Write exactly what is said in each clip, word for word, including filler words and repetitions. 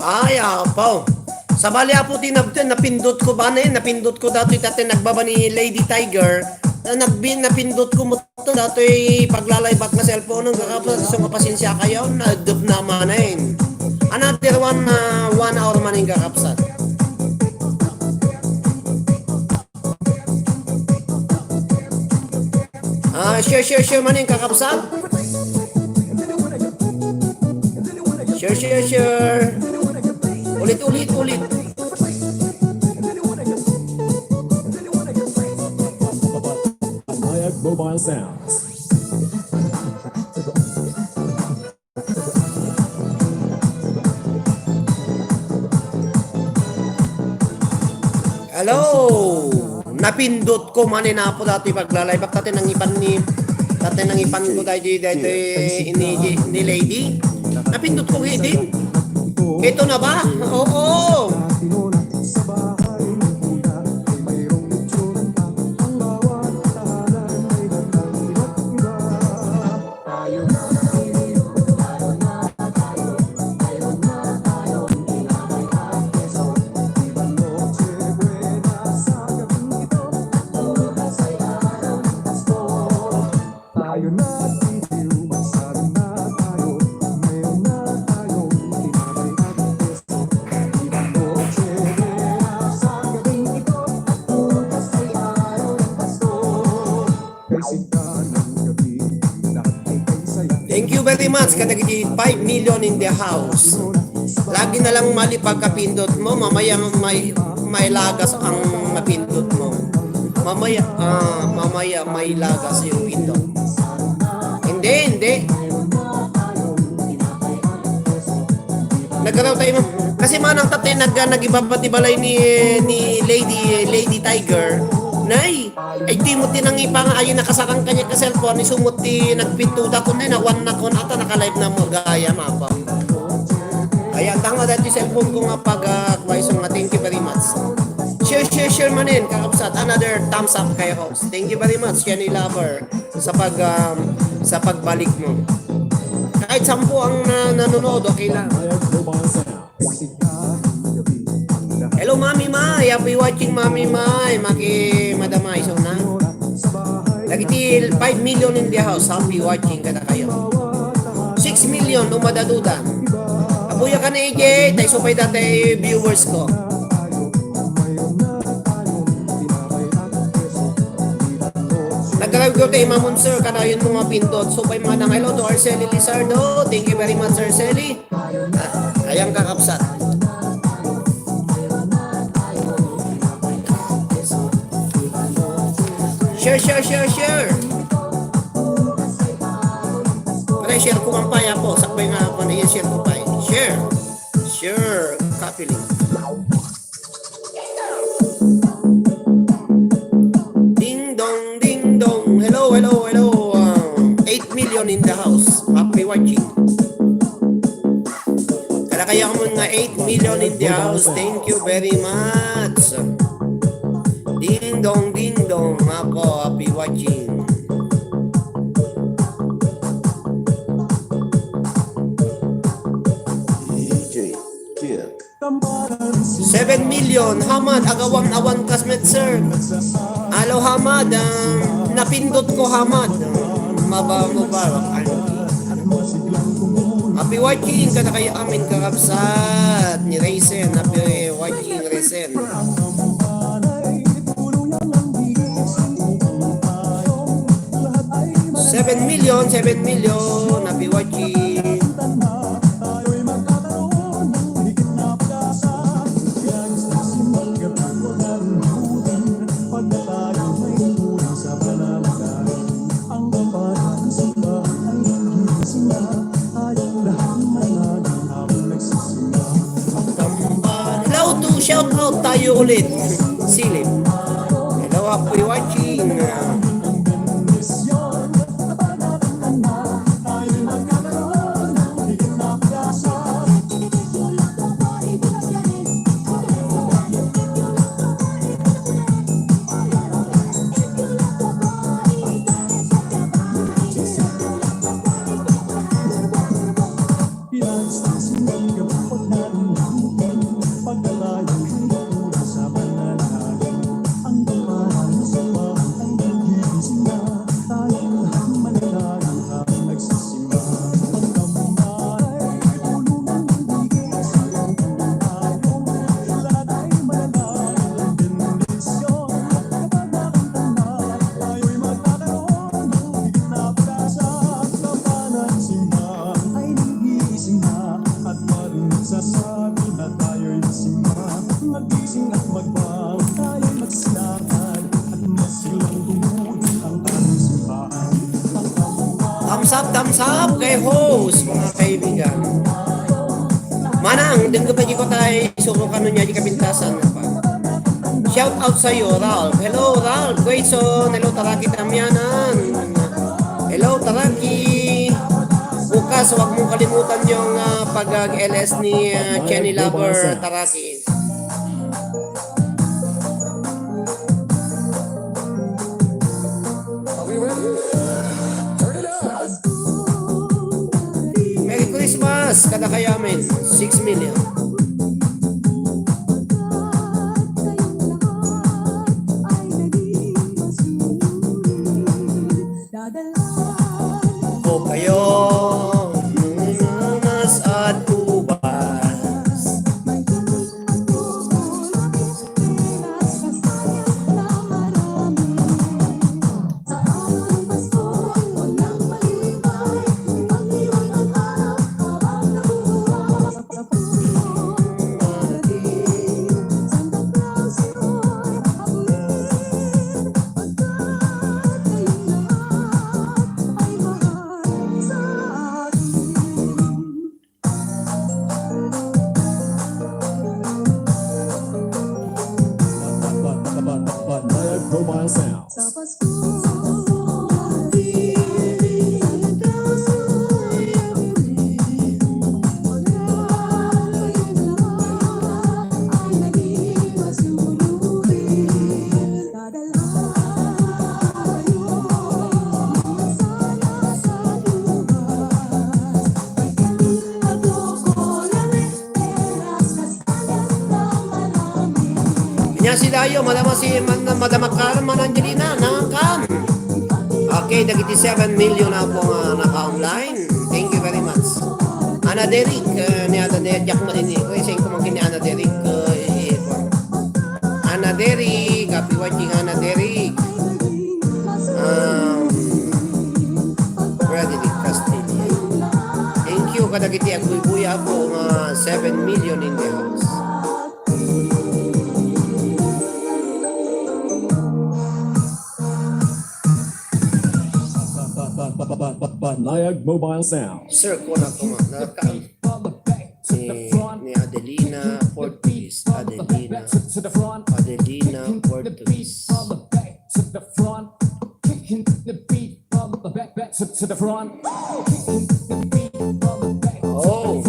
Ay, apo. Sabali, apo, ti nabten, napindot ko ba ne? Napindot ko datoy, dati nagbaba ni Lady Tiger. Na nagbi-, napindot ko mo to, datoy paglalayback na cellphone, kakapsat, isu nga pasensia kayo, nadup na manen. Another one, ah, one hour manen, kakapsat. Ah, share, share, share manen, kakapsat. Share, share, share. Ulit, ulit, ulit. Mobile Sounds. Hello! Napindot ko manen, apo, dati paglalayback, dati nangipan ni, dati nangipan ko dati, dati ni, ni Lady. Napindot ko hidin. Ito na ba? Oo. Thank you very much kadagiti five million in the house. Lagi na lang mali pagkapindot mo, mamaya may, may lagas ang napindot mo. Mamaya, ah, mamaya may lagas yung pindot. Hindi, hindi. Nagkaraw tayo, ma'am. Kasi manang tatay nag-, nag-ibaba ti balay ni, ni Lady, Lady Tiger. Nay, ay, di mo tinangipa nga ayon nakasakang kanya ka cellphone, isu mo ti nagpintuda ko na, nawan na ko, ata naka-live na mo, gaya, mapa. Ay, ang tanga dati cellphone ko nga pag, ah, kuwaiso nga, thank you very much. Share, share, share manen, kakabsat. Another thumbs up kay host. Thank you very much, Jenny Lover, sa pag, um, sa pagbalik mo. Kahit sampu ang na-, nanonood, okay lang. Hello, Mami Mai. Happy watching, Mami Mai. Maki Madam Mai, so na. Dagiti five million in the house. Happy watching kadakayo. Six million, umadaduda. Abuya ka na, A J. Tay supay datay viewers ko. Nagkakagyo tayo, Mamon, sir. Kanayon mo nga pindot. Supay, madam. Hello to Arceli Lizardo. Thank you very much, Arceli. Ah, ayan, kakabsat. Share, share, share, share. Pare, share ko man pa, apo. Sakbay nga ako na i-share ko pa, eh. Share. Share. Copy link. Ding dong, ding dong. Hello, hello, hello. Uh, eight million in the house. Happy watching. Kada kaya mo nga eight million in the house. Thank you very much. Ding dong, ding dong. Ako, happy watching. D J Kick. Seven million, Hamad, agawan-awan kasmet, sir. Alo, Hamad, ah, napindot ko, Hamad. Maba-, mubarak, ano. Happy watching, kada kayo amin, kakabsat, ni Raisin. Happy watching, Raisin. Seven million, seven million, happy watching. Hello to, shout out tayo ulit. Silip. Hello, happy watching. Sasabi na tayo'y masimba, magising at magbangon, tayo'y magsilakad, at masilang tumutuloy ang ating simbahan. Thumbs up, thumbs up kay host, mga kaibigan. Manang, denggen pa di ko tayo, isuro kano niya di kapintasan. Shout out sa'yo, Ralph. Hello, Ralph Grayson. Hello, Taraki Damianan. Hello, Taraki. Bukas, huwag mong kalimutan yung ah, pag-L S ni ah, Jenny Lover, Taraki. Are we ready? Turn it up. Merry Christmas kadakayo amin. Six million. Ko kayo, nunas at ubas. Banayad Mobile Sounds. Nya si Dayo, madama si man, madama ka, man Angelina, nangkan. Okay, dagiti seven million na po nga naka-online. Thank you very much. Ana Derek, eh, ni Ana Derek, diak malini. Uy, saan ko man kini Ana Derek, eh, eh, Ana Derek, happy watching Ana Derek. Um, Frederick Castilla. Thank you kadagiti agbuybuya po nga seven million in the house. Banayad Mobile Sound. Sir, kuna ko nga, naka-, ni, ni Adelina Portuguese. Adelina, Adelina Portuguese. Oh.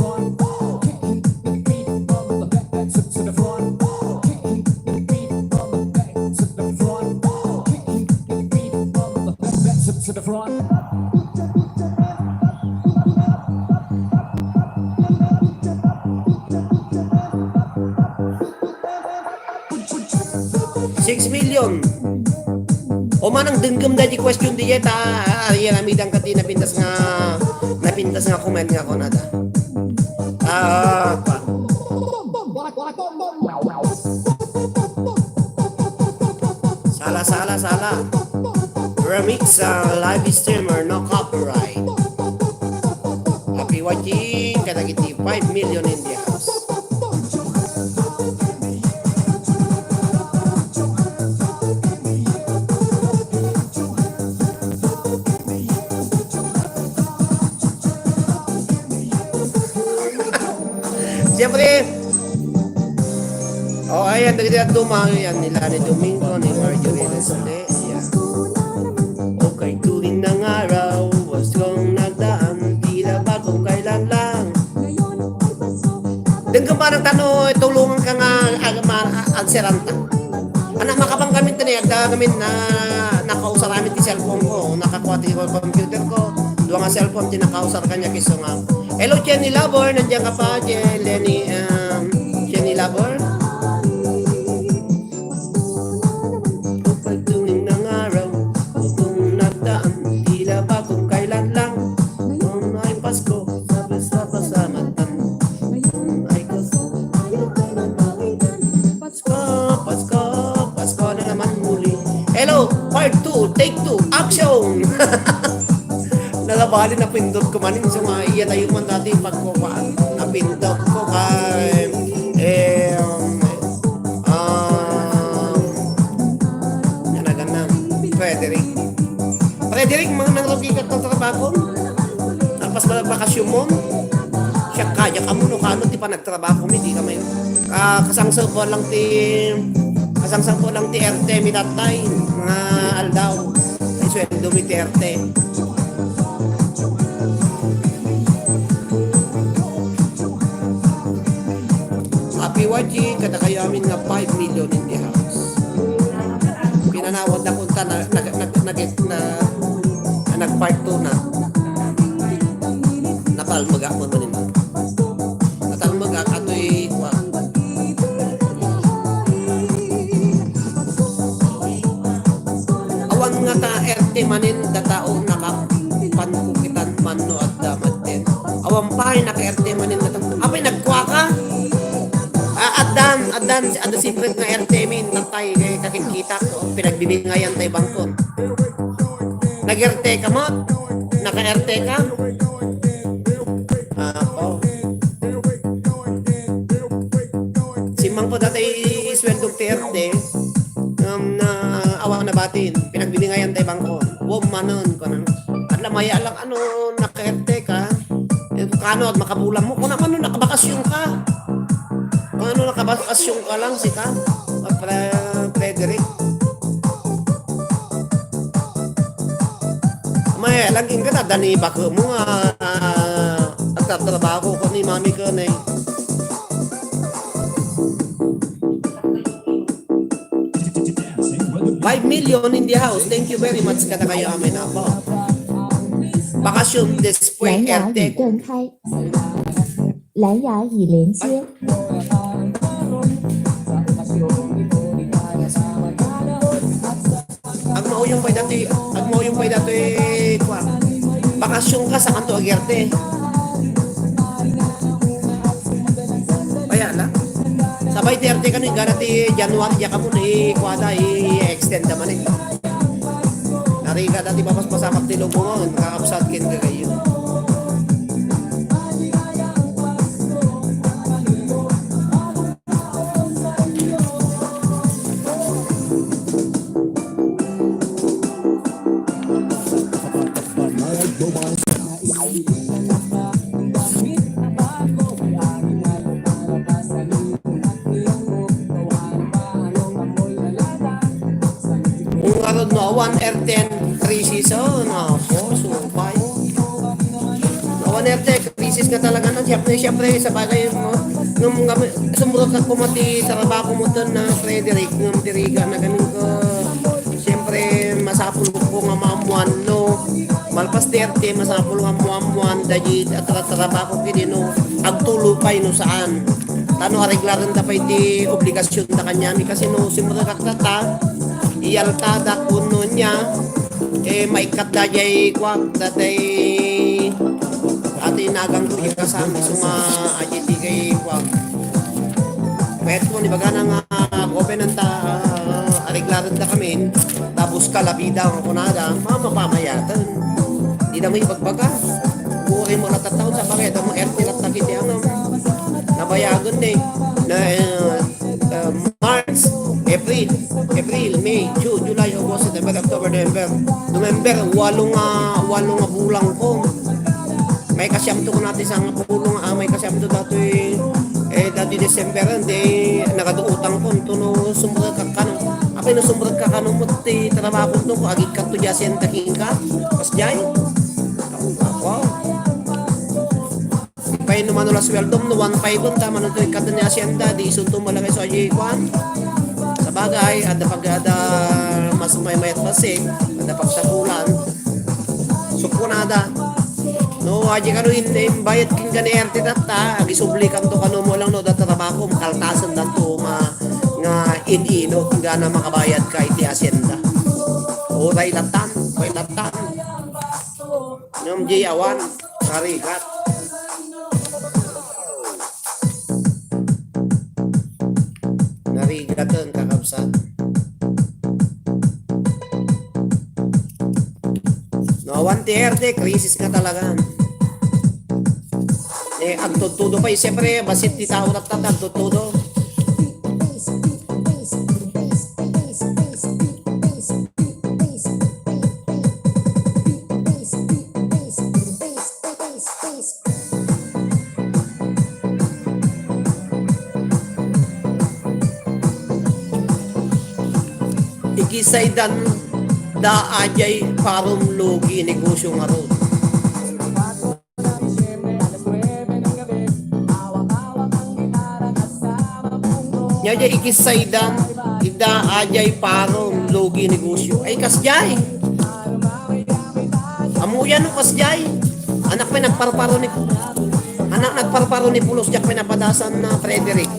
Six million. O manang denggem da di question di ta, ah, yan, amidan ka ti napintas nga, napintas nga comment nga kunada. Ah, pa. Sala, sala, sala. Remix, ah, live streamer, no copyright. Happy watching, kadagiti five million in the house. Siyempre, oh, ayan, dagiti at dumang, yan, nila ni Domingo, ni Marjorie Reste, yan. Okay, turing ng araw, Paskong nagdaan, tila bagong kailan lang. Denggen pa nagtano, tulungan ka nga, ag-, ma-, a-, agsiranta. Anak, makabang kami tani, agda kami na nakausar kami ti cellphone ko, nakakua ti computer ko, dua nga cellphone ti nakausar kanya kiso nga. Hello, Jenny Lover, nandiyan ka pa, Jen-, Lenny, um, Jenny Lover? Pagtuning ng araw, kung nagdaan, tila bagong kailan lang. Noon ay Pasko, sa basta pasamatan. Ngayon ay Pasko, ayaw ka nang mawinan. Pasko, Pasko, Pasko na naman muli. Hello, part two, take two, action! Nalabali na pindot ko man, so nga, iya tayo man dati pagkukuhaan. pindot ko kay, eh, um, um, ano ka na, Frederick. Frederick, mang nangrugi ka sa trabaho? Tapos ba, bakasyon mo? Siya kaya ka mo, no, kano ti panagtrabaho mi, di kami. Ah, kasangsapo lang ti, kasangsapo lang ti R T mi datay, mga aldaw. Ay, sweldo mi ti R T. Happy watching, kadakayo amin nga five million in the house. Pinanawad na kunta na, na, na, na, na, na nag-part two na. Natalmagak mo man. Natalmagak atoy, wa. Awan nga ta R T manen da tao nakapankukitan man no adda madten. Awan pay naka-R T manen da tao. Apay nagkuaka? Ah, addan, addan, adda sipret nga R T min, tatay, kay kakikita ko, pinagbibingayan tay bangko. Nag-R T ka mo? Naka-R T ka? Ah, oo. Simmang po dati sweldo ti R T, um, na awan na batin, pinagbibingayan tay bangko. Wow, manon, ko na. At lamaya lang, ano, naka-R T ka, eh, kano, at makabulan mo, kung ano, nakabakasyon ka. Kung ano, nakabakasyon ka lang, sika, Pre-, Frederick. May, laging ka na, dani bako mo nga, ah, at trabaho ko ni mami ko na eh. Five million in the house. Thank you very much. Kada kayo amin, apo. Bakasyon, display, 蓝牙 airtech. 已断开。蓝牙已连接。 Agmauyong pay dati, agmauyong pay dati, kwa. Bakasyon ka sa kanto agerte. Kaya na. Sabay ti arte kano, ingana ti January, diak kamo ni kuada, i-extend naman eh. Narigat ti mapaspasamak ti lubongan, kakabsat ken gagayo. Kung aron no, one R ten, three season, apo, supay. No, one R ten, three season nga talaga na, siyempre, siyempre, sa bagay mo, nung kami, sumurot na kumati, sa trabaho mo doon na, Frederick, nung diriga na ganun ko, siyempre, masapul ko nga maammuan, no, malpas thirty, masapul nga maammuan, dagit, at trabaho kini, no, agtulo pay, no, saan. Tano areglaren da pay ti obligasyon da kanyami kasi no simrekak data, iyalta da kuno niya, eh, maikkat da jay kuak, datay ati nagang ko ikasam, isu nga aji ti kay kuak. Pwet ko, ni bagana nga, government ta, ah, areglaren da kamin, tapos kalabida, kunada, mamapamayatan. Di na may ibagbaga. Buhay mo natataon sa bagay, damo R T lang takit yan, no? Nabayagan na eh. Na, eh, uh, March, April, April, May, June, July, August, September, October, November. November, walo nga, walo nga bulan ko. May kasiyam to ko natin sa nga pulong, ah, may kasiyam to dati, eh, dati December, hindi, nagaduutang ko, ito no, sumbrek ka kano. Apay no, sumbrek ka kano mo, ti trabaho to ko, agikkat to, jasen, taking ka. Pas jay. Wow. Pay no mano la suweldom, no one five ta, mano to ikkat ni Hacienda, di isunto mo lang iso aji kuan. Sa bagay, ada pag ada mas may mayat pasig, ada pagsapulan. Sukunada. No, aji kano in, in bayad king gani R T data, agisubli kanto kano mo lang no, data trabaho, makaltasan danto, ma, nga in-ino, king gana makabayad ka iti Hacienda. Uray latan, uray latan. Ngem di awan, narigat. Narigaten, kakabsat. No, awan ti R T, krisis nga talaga. agtudtudo pay, siyempre, bassit ti tao latta agtudtudo. Ikisaydan da ajay parom logi negosyo ngarud. Nya, jay ikisaydan, ida ajay parom logi negosyo. Ay, kasjay. Ammoyo no kasjay. Anak pay nagparparo ni, anak nagparparo ni Pulos, diak pay napadasan na Frederick.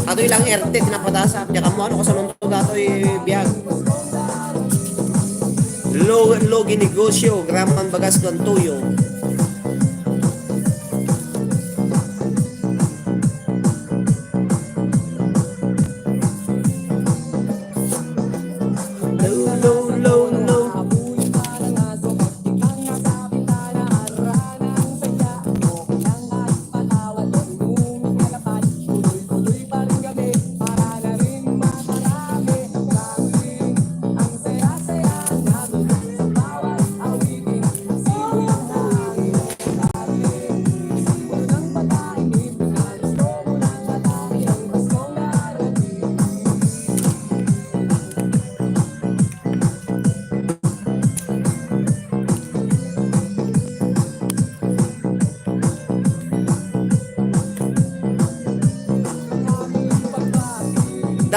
Ato ilang erte, napadasan. Diak ammo no kasano to datoy biag. Lo-, logi negosyo, graman bagas kan tuyo.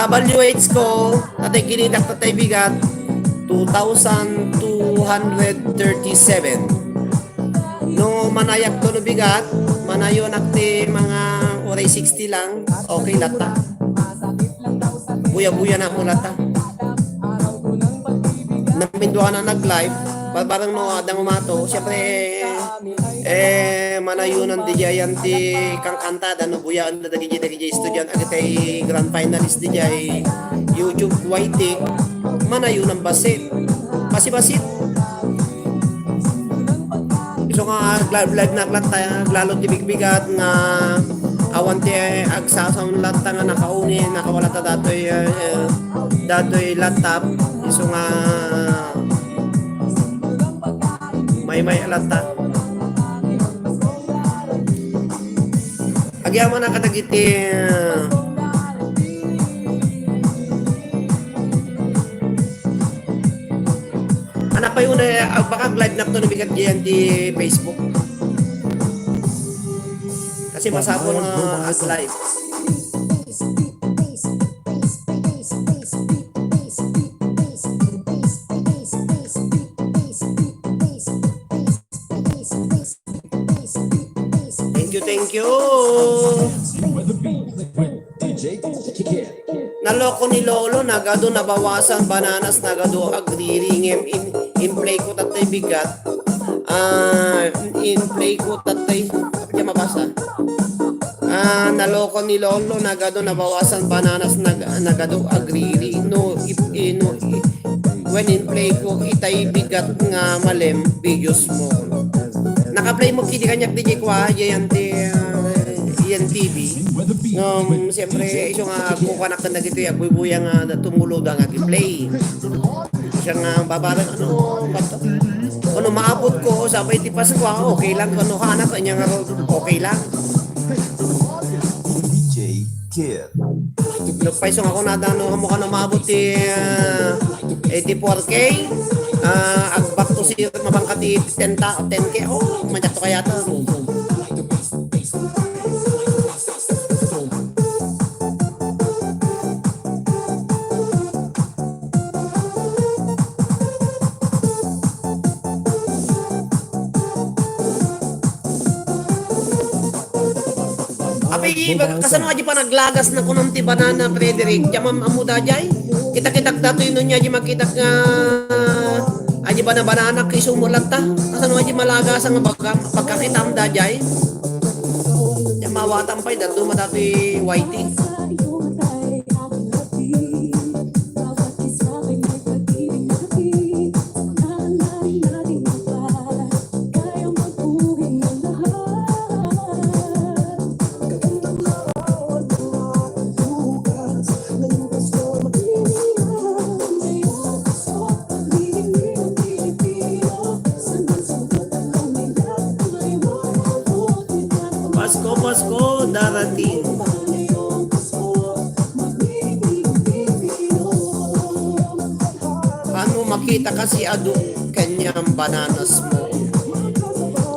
W H ko, tatay kinitak, tatay bigat, two thousand two hundred thirty-seven. No manayag to no bigat, manayonak ti mga uray sixty lang, okay latta. Buya-buya na mo latta. Naminduan na nag-live, barbareng no adda umato, siyempre, eh, manayonan di yan ti kangkantada, no buya dagiti, dagiti estudiante, dagiti grand finalist diay YouTube Y T, manayonan bassit. Basi-basit. Isu nga agla-live na latta, aglalo ti bigbigat nga awan ti agsasaon latta nga nakauni, nakawala ta datoy, eh, eh, datoy laptop. Isu nga maymay-ay latta. Agyamanak kadagiti, ah, anak pay unay, ah, baka live na to, nabigat diyan ti Facebook. Kasi masapol nga ag-live. Thank you, thank you. Naloko ni Lolo, nagadu nabawasan bananas, nagadu agriringem, in, in-play ko tatay bigat. Ah, in-play ko tatay, di mabasa. Ah, naloko ni Lolo, nagadu nabawasan bananas, nag-, nagadu agriri. No, if, eh, no, if, When in-play ko itay bigat nga malem, videos mo. Naka-play mo kidi kaniak diay kua, diay ti, ah, diay T V. Ngem, siyempre, isu nga kukuanak ken dagitoy agbuybuya nga tumulod nga agi-play. Siya nga babareng, ano, bato? Ano, maabot ko, sabay ti Paskua, okay lang, ano, kanak, kanya nga, okay lang. D J Kid. Nagpaisong ako na dano mo ka na maabot ti, ah, eighty-four K. Ah, ag back to zero, mabangka ti ten ta-, ten K. Oh, manyak to kaya to. Apay, iba, kasano adi panaglagas na kunom ti banana, Frederick? Diay mam-, ammo daydiay? Kita-kitak datoy no nia di makita nga adi bana-banana, isu mo latta. Kasano adi malagas nga baga, pagkakitam daydiay? Diay mawatan pay, dadu madatoy Y T. atin. Ano makita kasi adu kanyang bananas mo?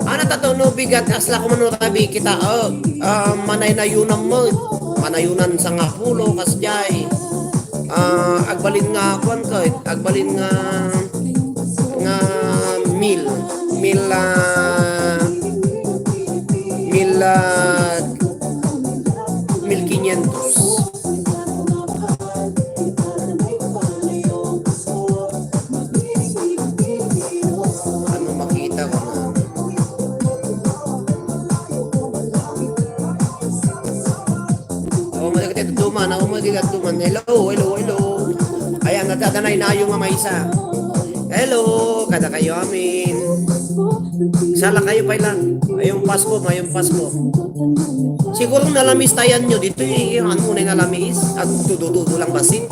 Ana tato no bigat asla ko mano rabi kita, oh, ah, manay-nayunan mo. Manayunan sangapulo, kasjay. Ah, agbalin nga kuan ket, agbalin nga, nga mil, mil, ah, mil, ah, mil quinientos. Ano makita ko na? Ako mo dagiti duman, ako mo dagiti duman. Hello, hello, hello. Ayan, natadanay nayo nga maysa. Hello, kada kayo amin. Sala kayo pa lang. Mayong Pasko, mayong Pasko. Siguro nalamis tayan nyo dito eh, yung ano na nalamis. At tudo-tudo lang basin.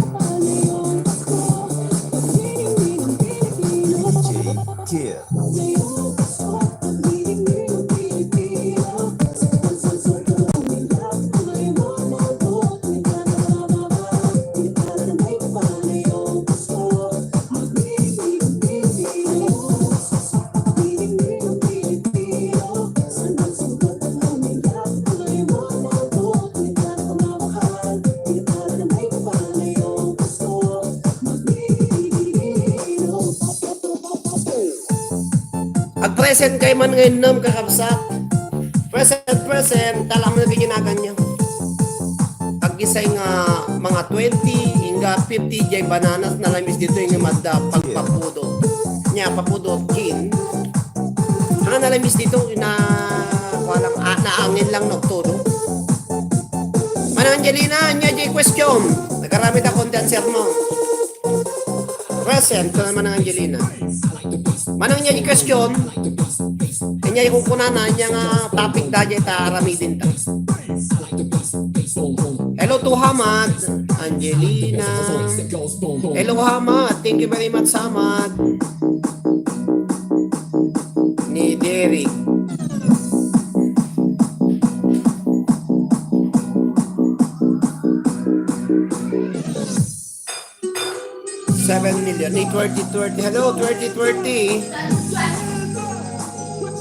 Ag-present kay man ngayon, kakabsat. Present, present. Talang na ginagan niya. Pag isay nga mga twenty, ingga fifty, jay bananas, nalamis dito yung madda, pagpapudot. Niya, papudot, kin. Ano nalamis dito, na, walang, ah, naangin lang, no, todo. Manang Angelina, niya, jay question. Nagaramit ako ang dancer mo. Present, ito naman ang Angelina. Manang niya, jay question. Kanya yung kunana niya nga topic da, jay ta, aramidin ta. Hello to Hamad, Angelina. Hello, Hamad. Thank you very much, Hamad. Ni Derek. Seven million. Ni twenty twenty. Hello, twenty twenty.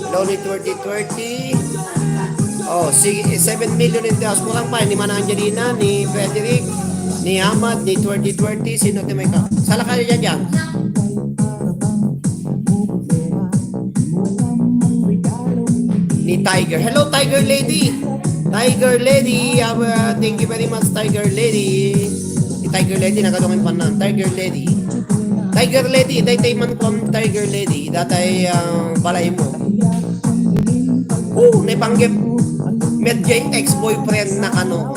Hello, ni twenty twenty. Oh, si seven million in the house. Kulang pa ni Manang Angelina, ni Frederick, ni Hamad, ni twenty twenty. Sino ti may ka? Sala kayo dyan, dyan. Ni Tiger. Hello, Tiger Lady. Tiger Lady. Ah, thank you very much, Tiger Lady. Ni Tiger Lady, nagadungin pa na. Tiger Lady. Tiger Lady, daytay man kuan Tiger Lady. Datay, ah, balay mo. Oh, naipanggep. Met jay ex-boyfriend na kano.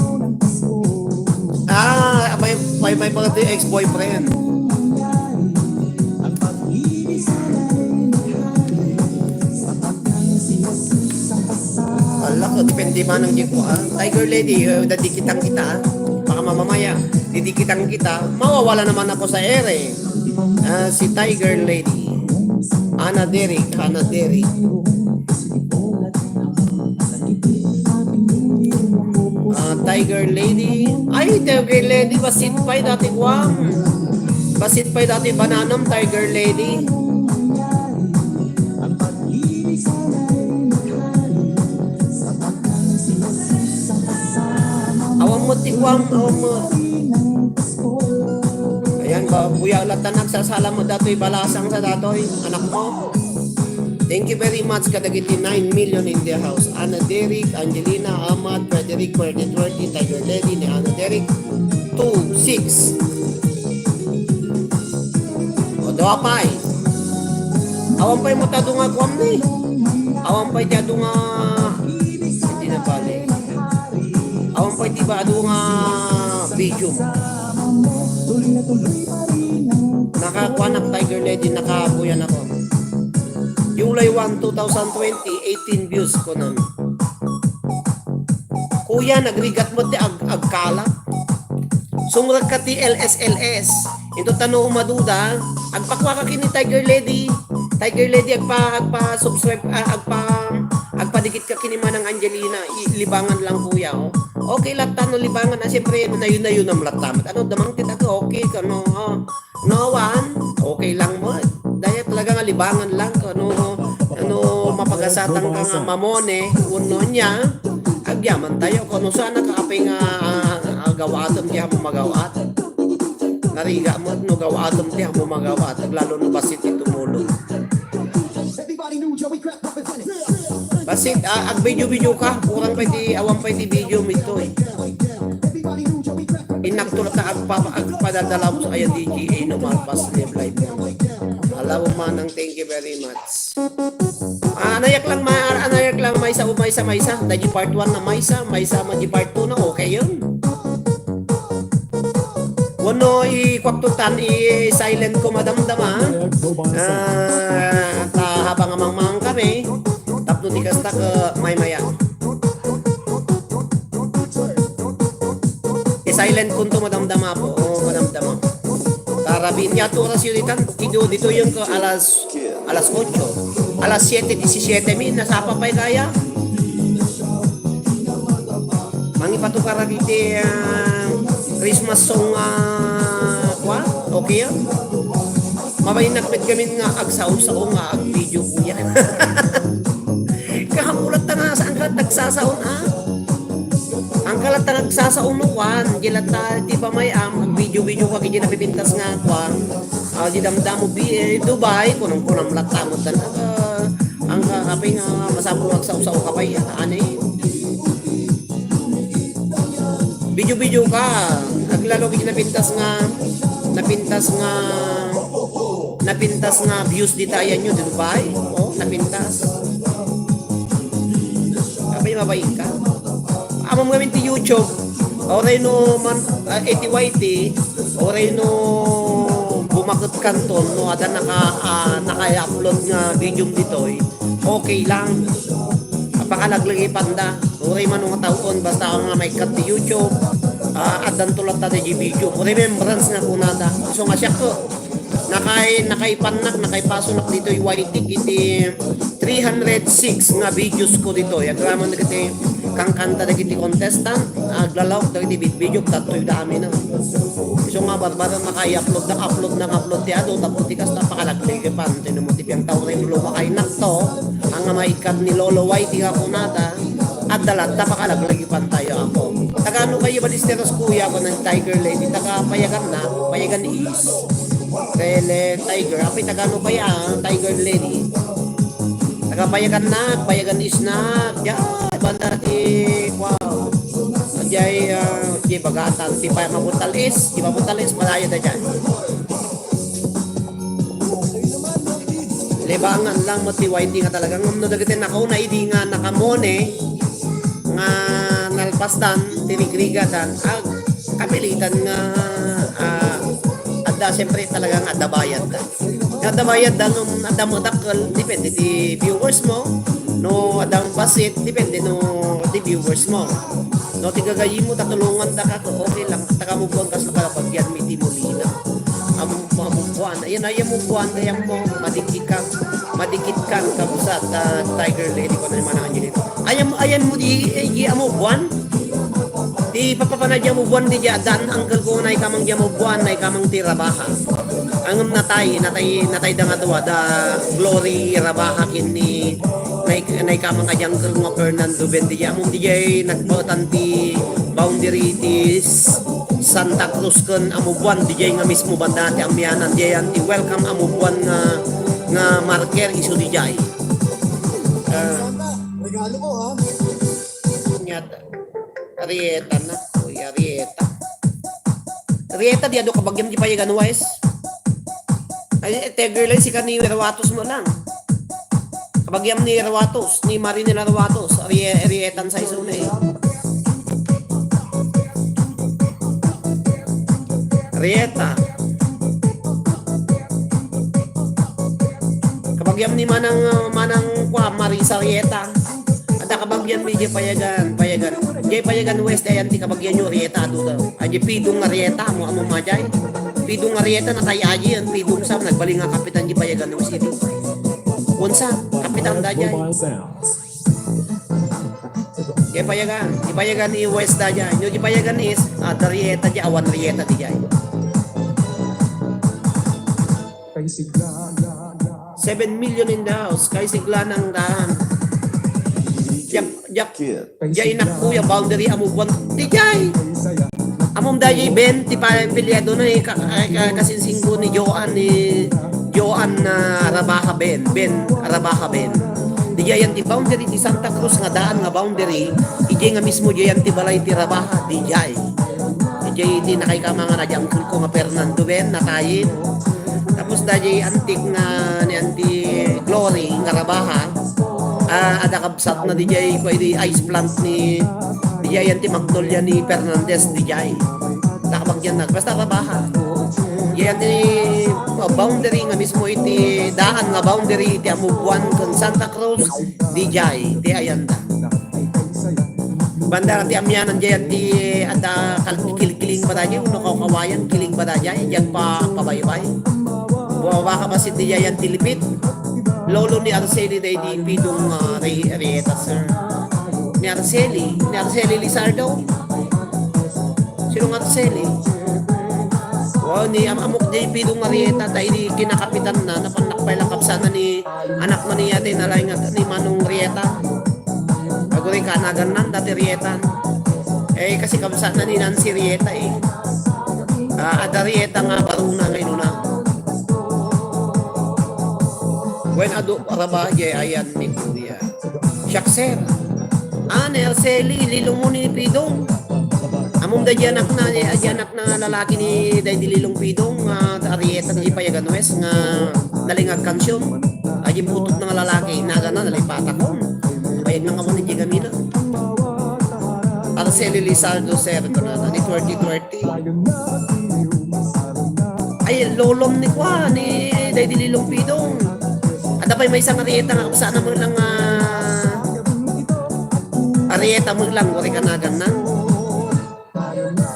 Ah, may, may, may pala ti ex-boyfriend. Ala ko, depende man ang di ko, ah. Tiger Lady, eh, dadi kitang kita, ah. Baka mamamaya, didi kitang kita, mawawala naman ako sa ere. Ah, si Tiger Lady. Ana Derek, Ana Derek. Ah, Tiger Lady. Ay, Tiger Lady, basit pa'y dati kuam. Basit pa'y dati bananam, Tiger Lady. Awan mo ti kuam, awan mo. Ayan, ba, kuya, latan nagsasala mo datoy, balasang sa datoy, anak mo. Thank you very much kadagiti nine million in the house. Ana Derek, Angelina, Amat, Frederick, Freddy Twerty, Tiger Lady, ni Ana Derek, two, six. O, dua pay. Awan pay mo tado nga kuam ni. Awan pay tado nga, hindi na pali. Awan pay ti ba adu nga video. Nakakuanak Tiger Lady, nakabuyan ako. July one, two thousand twenty, eighteen views ko nun. Kuya, nagrigat mo ti ag agkala. Sumrek ka ti L S L S. Ito tano umaduda. Agpakua ka kini Tiger Lady. Tiger Lady, agpa, agpa-subscribe, ah, agpa, agpa dikit ka ken ni Manang Angelina, i-, libangan lang, kuya, oh. Okay latta no libangan, ah, siyempre, nayo-nayo nam latta. Ano, damang ti taga, okay ka, no? Oh. No one, okay lang mo. Daya talaga nga libangan lang, kano, ano, mapagasatan ka nga mamone, uno niya, agyaman tayo, kano sana ka apay nga, ah, ah, gawatem ti amo magawat. Narigat mo, no, gawatem ti amo magawat, aglalo no bassit ti tumulong. Bassit, ah, agvideo-video ka, kurang pa iti, awan pa iti video mi to, eh. Innak to ta agpa-, agpadadalaw sa aya D J A no malpas live live. Alaw manang, thank you very much. Ah, anayak lang ma-, anayak lang maysa o maysa, maysa. Dagiti part one na maysa, maysa man di part two na, okay yun. Wenno ikuakto tan i-silent ko madamdama. Ah, ta habang amangmang kami, tapno ti kasta ka maymaya. I-silent kunto madamdama po. Oo, madamdama. Para binya to oras yun itan. Ido dito yung ka alas, alas otso. Alas siete disisiete mi, nasapa pa'y kaya. Mangipatukar iti, ah, Christmas song, ah, kwa? Okay, ah? Mabain nakpit kami nga agsao-sao nga ag-video kuya. Kahamulat ta nga saan ka nagsasaon, ah? Ang kalat ta nagsasaon no kwan, di latta, di pa may am, video-video ka, di napipintas nga kwan. Ah, di damdamo, bi-, eh, Dubai, kunong-kunam latta mo tan, ah, ang, ah, apay nga, masapul nga agsao-sao ka pa iya, ani? Video-video ka. Aglalo gid napintas nga, napintas nga, napintas nga views dita ayan nyo, di ba? Oh, napintas. Apay mabain ka. Amam ngamin ti YouTube. Oray no man, ah, iti Y T, oray no bumaket kanton, no, ada naka, ah, naka-upload nga video ditoy. Okay lang. Pakalaglagipan da. Uray mano nga tawen, basta nga maikkat ti YouTube, ah, addanto latta daydi video. Remembrance nga kunada. So nga siak, eh, nakay-, nakaipannak, nakaipasonak ditoy Y T iti three hundred six nga videos ko ditoy. Agraman dagiti kankanta dagiti contestant, aglalaok dagiti bid-, video, tattoy da amin, ah. So nga, barbaro, makay-upload na, upload na, upload ti adu, tapno ti kasta, pakalaglagipan. Ti no mo ti piang tao rin, lumakay nakto, ang nga maikkat ni Lolo Y T nga kunada, adda latta pakalaglagipan tayo ako. Tagano kayo, balisteros kuya, ako ng Tiger Lady, taga Payagan na, Payagan East. Tele Tiger, apay tagano kaya, Tiger Lady? Taga Payagan na, Payagan East na, diay, banda ti, wow. Diay, ah, di bagatan, di pa mabutal is, di mabutal is, malaya na dyan. Libangan lang mo ti Y T nga talaga. Ngem no dagiti nakauna idi nga nakamone nga nalpasdan, ti rigrigatan, ag kapilitan nga, ah, adda, siyempre, talaga nga adda bayad da. Nga adda bayad da, ngem adda mo dakkel, depende ti viewers mo. No adda mo bassit, depende no ti viewers mo. No ti gagayyem mo, tatulongan da ka, okay lang. Taga mo buwan kas nakalabagian mi ti Molina. Amo, amo buwan. Ayan, ay, amo buwan, ayan mo. Madikit ka, madikit ka, kabsat, ah, Tiger Lady ko na yung mga Angelito. Ayan, ayan mo di, eh, di amo buwan. Ti papapanay di amo buwan, di di adan, uncle ko, naikamang di amo buwan, naikamang ti Rabaha. Angem natay, natay, natay da nga dua, da Glory Rabaha ken ni, nai-, naikamang a di uncle nga Fernando Ben, di di amo, di di nagbaetan ti boundary ti s-, Santa Cruz ken Amobuan, di di nga mismo banda ti amianan, di yan ti welcome Amobuan nga, nga marker isu di di. Ah. Regalo ko, ha? Nyata. Arieta na. Uy, Arieta. Arieta, di adu kabagiam di Payagan West. Ay, Tiger Lady, sika ni Ruatos mo lang. Kabagiam ni Ruatos, ni Marinela Ruatos. Arie-, Arietan sa iso na eh. Arieta. Kabagiam ni Manang, uh, Manang kwa, Marisa Arieta. Adda kabagian mi di Payagan, Payagan. Di Payagan West, ayan ti kabagian nyo, Arieta, adu daw. Ay, di Pidong Arieta, mo, amo, majay. Pidong Arieta, natay aji, yan, Pidong Sam, nagbaling nga kapitan di Payagan West, ito. Unsa, kapitan da, jay. Kay payagan, di payagan ni West da dyan. Yung di payagan ni East, ah, da Rieta dyan, awan Rieta di dyan. Seven million in the house, kay sigla ng daan. Diyak, diyak, diya inak kuya, boundary, amubuan. Di jay. Amom da jay Ben, ti pa, piliado na eh, ka, ka, ka, kasinsingko ni Joan, ni Joan na Rabaha Ben, Ben Rabaha Ben. Di jay yan ti boundary, ti Santa Cruz nga daan nga boundary, ijay nga mismo jay yan ti balay ti Rabaha, di jay. Ijay ti nakaikama nga na, di uncle ko nga Fernando Ben, natayin. Tapos da jay antik nga ni Auntie Glory nga Rabaha, ah, ada kabsat na di jay, kwa di ice plant ni, di jay yan ti Magnolia ni Fernandez, di jay. Nakabagyan na. Basta Rabaha. Yan ti, uh, boundary nga mismo iti daan nga boundary iti Amubuan ken Santa Cruz, di jay, ti ayanda. Banda ti amianan jay ti ada kal-, kilkiling pa da jay, uno kawkawayan, kiling pa da jay, jay pa, pabaybay. Buawa ka pa si di jay ti lipit. Lolo ni Arceli day di Pidong, ah, Ri-, Rieta, sir. Ni Arceli, ni Arceli Lizardo. Sino nga Arceli? Wow, ni am-, amok jay Pidong Rieta, tay di kinakapitan na, napannak pay lang kapsana ni anak man niya, tay nalay nga ni Manong Rieta. Aguri ka, nagannan, dati Rieta. Eh, kasi kabsat na ni Nancy Rieta, eh. Ah, ada Rieta nga, baruna nga inuna. Wen adu, araba, jay ayan ni Kuya. Siak, sir. Ah, ni Arceli, lilong mo ni Pidong. Amom da di anak na, di anak na lalaki ni Day di Lilong Pidong, nga Arieta di Payagan West, nga nalingag kansion. Ay, yung butot nga lalaki, naga na, nalipatak ko. Bayag lang ako ni Jigamina. Arceli Lizardo, sir, ito na, ni twenty twenty. Ay, lolom ni Kwan, ni Day di Lilong Pidong. Ada pa'y may isang Arieta nga, saan naman lang, ah, Arieta mo lang, wari ka nagan na.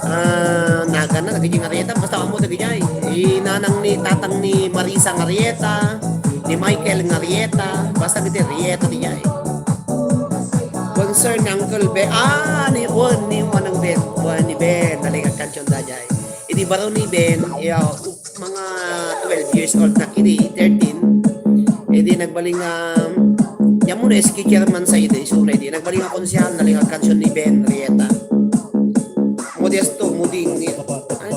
Ah, nagan na, nagiging Arieta. Basta amo, nagiging ay. Inanang ni, tatang ni Marisa nga Arieta, ni Michael nga Arieta. Basta giti Arieta di ay. Concern ni Uncle Ben. Ah, ni Juan, ni Juan ng Ben. Juan ni Ben. Nalikat kansion da jay. Idi baro ni Ben, iya, mga twelve years old na kini, thirteen. Idi nagbaling nga, yan muna, S K chairman sa idi, so na idi. Nagbaling nga konsehal, nalikat kansion ni Ben Rieta. Modesto, Muding, ni, ay,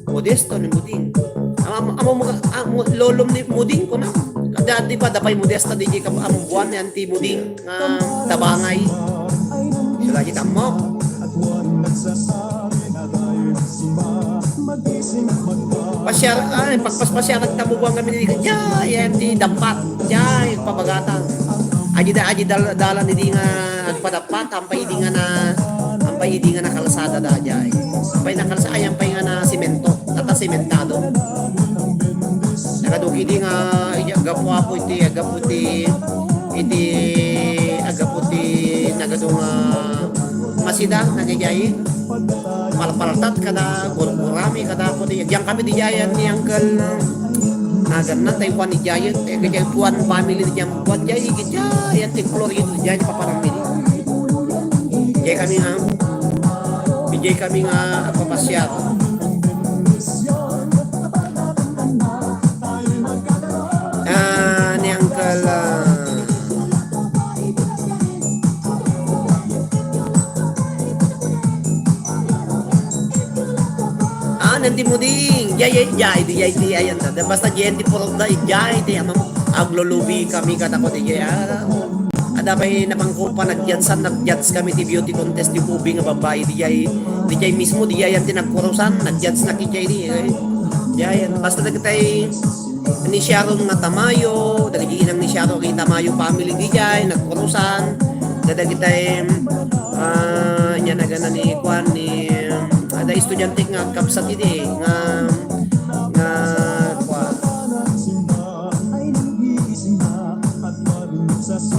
Modesto ni Muding. Amo, amo, amo, amo, lolom ni Muding ko na. Kada, di ba, dapay Modesta, di ka, amo buwan ni Auntie Muding, nga tabangay. Sila kita mo. Pasyar, ay, pagpaspasyar, nagtamubuan kami ni, ya, yan, di dapat, ya, pabagatan. Aji da, aji dal-, dalan, hindi nga, agpadapat, ampay, hindi nga na, ampay, hindi nga na kalsada da, jay. Ampay na kalsada, ay, ampay nga na simento, tata simentado. Nagadugi di nga, iya, gapu apo iti, gapu ti, iti, gapu ti, nagadu nga, masida, nagayay. Palpaltat kada, gurgurami kada, ako di, diyan kami di jayan ni Uncle. Nagan na, tayo kuan ni Jayan, eh, kaya kuan family di jayan, kuan jay, kaya, yan, ti Florido, jay, paparang mili. Jay kami nga, jay kami nga, agpapasyar. Ah, ni Uncle, ah, Ah, nanti mo di, jay, jay, jay, di, jay, di, ayan, da. Basta jay, di purok da, jay, di, amang, aglulubi kami, kata ko, di, jay, ah, ada pa'y napangkupa, nag-judge-an, nag-judge kami, ti beauty contest, di ubi nga babae, di, jay, di, jay mismo, di, jay, yan, ti nagkurusan, nag-judge na, ki, jay, di, eh. Jay, yan. Basta nagtay, ni Sharon nga Tamayo, dagiti inang ni Sharon, iti Tamayo family, di jay, nagkurusan, dadagitay, ah, nya nagana ni, kuan, ni, ada estudiante nga agkabsat idi, nga, nga, kuan.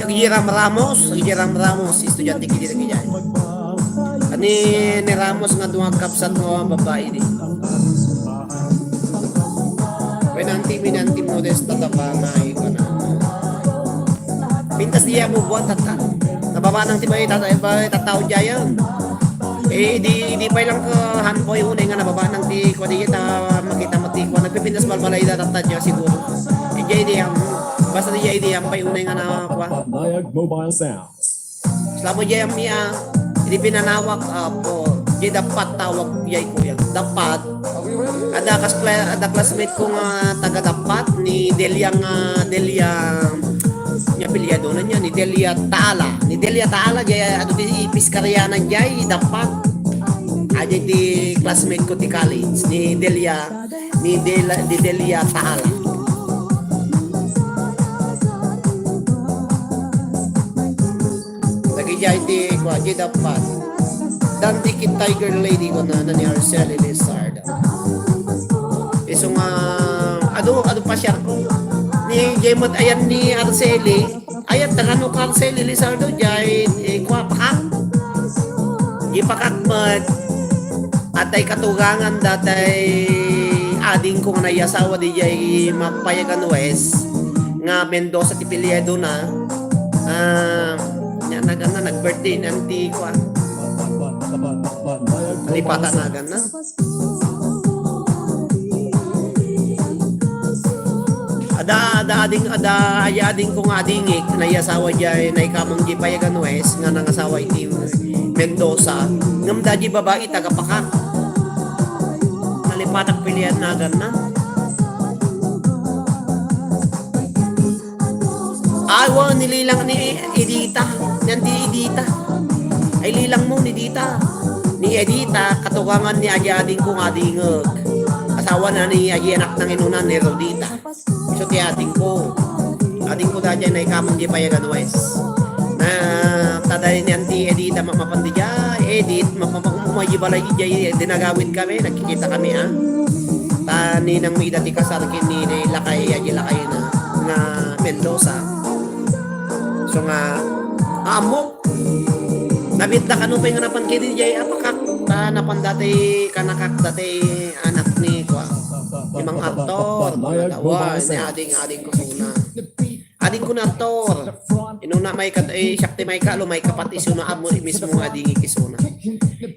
Yung Hiram Ramos, Hiram Ramos, estudiante kidi lagi jay. Ani ni Ramos nga duwa agkabsat nga babae di. Wen, Auntie Minantim Modesta Tabangay ko na. Pintas diay a bubuan, tatta. Nababa nang ti bay, tata, bay, tattao diay. Eh, di, di pay lang ka hanpoy unay nga nababa nang ti, kua diay, ta makita mo ti, kua, nagpipintas balbalay da, tatta, diay siguro. Eh, diay, diay, basta diay, diay, hanpoy unay nga na, kua. Nayag Mobile Sound. Sla mo diay, ammi, ah. Idi pinanawag, apo. Diay Dappat tawag diay, kuya. Dappat. Ada kas-, ada classmate ko nga taga Dappat, ni Delia nga, Delia, ni apelyido na niya, ni Delia Taala. Ni Delia Taala, diay, adu ti Piskarianan diay, Dappat. Adu ti classmate ko ti college, ni Delia, ni Delia, ni Delia Taala. Lagi diay ti, kua, diay Dappat. Dandi kit Tiger Lady ko na, na ni Arceli Lizardo. Isu nga, adu, adu pa siya ko. Ni, diay met ayan ni Arceli. Ayan, taga no Arceli Lizardo, diay, eh, kua, pakak. Diay pakak met. Atay katugangan datay ading ko nga naiyasawa diay Mapayagan West nga Mendoza ti apelyido na. Ah, nia naganna, nag-birthday ni auntie ko, ah. Nalipatan naganna. Ada, ada ading, ada, aya ading ko nga adingik, naiyasawa diay, naikamang diay Payagan West, nga nangasawa iti Mendoza. Ngem da diay babai, taga Pakak. Nalipatak pilian naganna. Ay, wa, nililang ni Edita. Yan di Edita. Ay, lilang mo ni Edita. Ni Edita, katugangan ni Adi Ading ko nga adingek. Asawa na ni Adi anak ng inuna ni Rodita. Isu ti ading ko. Ading ko daydiay naikamang diay Payagan West. Na, taday ni Auntie Edita, mamapan di diay, Edit, mapamaumay di balay di diay, dinagawid kami, nagkikita kami, ha? Ta ninang mi ida ti kasar ken ni, ni lakay, adi lakay na, nga Mendoza. So nga, aammo, nabitda kano pay nga napan kedi diay apakak, ta napan dati kanakak dati anak ni, kua, ni Mang Arthur, mga dawan, ni ading, ading ko suna. Ading ko ni Arthur. Inuna may kat-, eh, siak ti may kalo, may kapat isuna, ammo mismo ading ikisuna.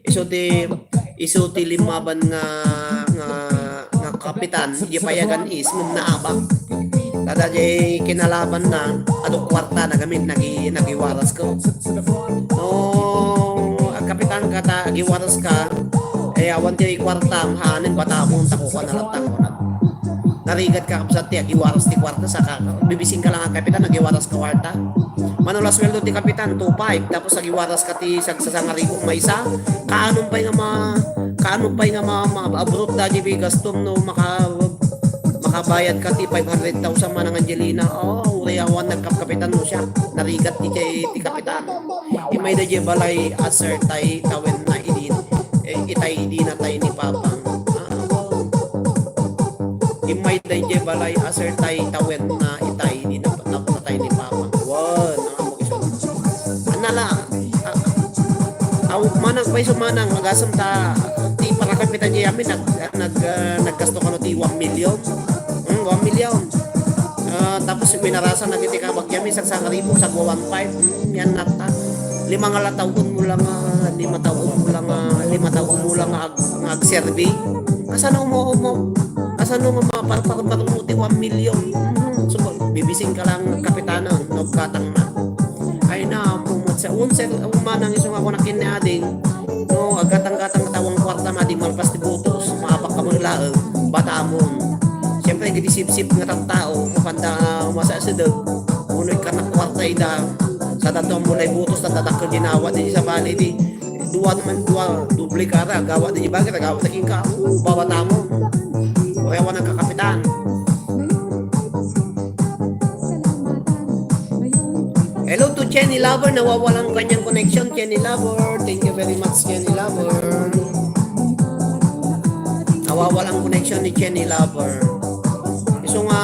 Isu ti, isu ti limaban nga, nga, nga kapitan, di Payagan East, ngem naabak. Tada di kinalaban na, adu kuarta, nagamin, nagi-, nagiwaras ko. No, agkapitan ka ta, agiwaras ka, eh, awan ti kuarta, hanen, bata mo, tako ka na lang, tako na. Narigat ka, kabsat, ti agiwaras ti kuarta, saka, bibising ka lang, kapitan, agiwaras ka kuarta. Mano la sueldo ti kapitan, two five, tapos agiwaras ka ti sagsasangaribu maysa. Kaanum pay nga ma-, kaanum pay nga ma-, ma-, abroad da di gastom no maka-, makabayad ka ti five hundred thousand manang Angelina. Oh, uray awan nagkapkapitan no siya. Narigat ti, ti kapitan. Immay da di balay a sir tay tawen na idin. Eh, itay idina tay ni Papang. Ah, immay da di balay a sir tay tawen na itay idina, na, na tay ni Papang. Wan, ang amo iso. Anala, ah, aw, manang pa iso manang, agasam ta, ti para kapita di amin, nag, nag, ah, naggasto kano ti one million. Hmm, one million. Ah, tapos minarasan na kiti kabagyan, may sagsangaribu, sagwa one five. Hmm, yan nata. Lima nga lataw-on mo lang, ah, lima taw-on mo lang, ah, lima taw-on mo lang, ah, ag-, nga agserbi. Kasano mo, mo, kasano nga maparparbar mo ti one million? Hmm, so, bibising ka lang, kapitanan, no, katang na. Ay na, pumat sa unser, umanang iso nga kunakin ni ading. No, agatang-gatang tawang kwarta, madi malpas ti butos, maapak ka man laeng, bata amon. Siyempre, gidi sipsip nga tattao, mapanda, masasideg, unoy ka na kwarta ida, sa dato mo lay butos, tatatag ka ginawa, di sa bali, di, dua naman, dua, doble ka ra, gawa, di bagay, gawa, naging ka, bawat amon. Urewan ang kakapitan. Hello to Jenny Lover, nawawalang kanyang connection, Jenny Lover. Thank you very much, Jenny Lover. Nawawalang connection ni Jenny Lover. Isu nga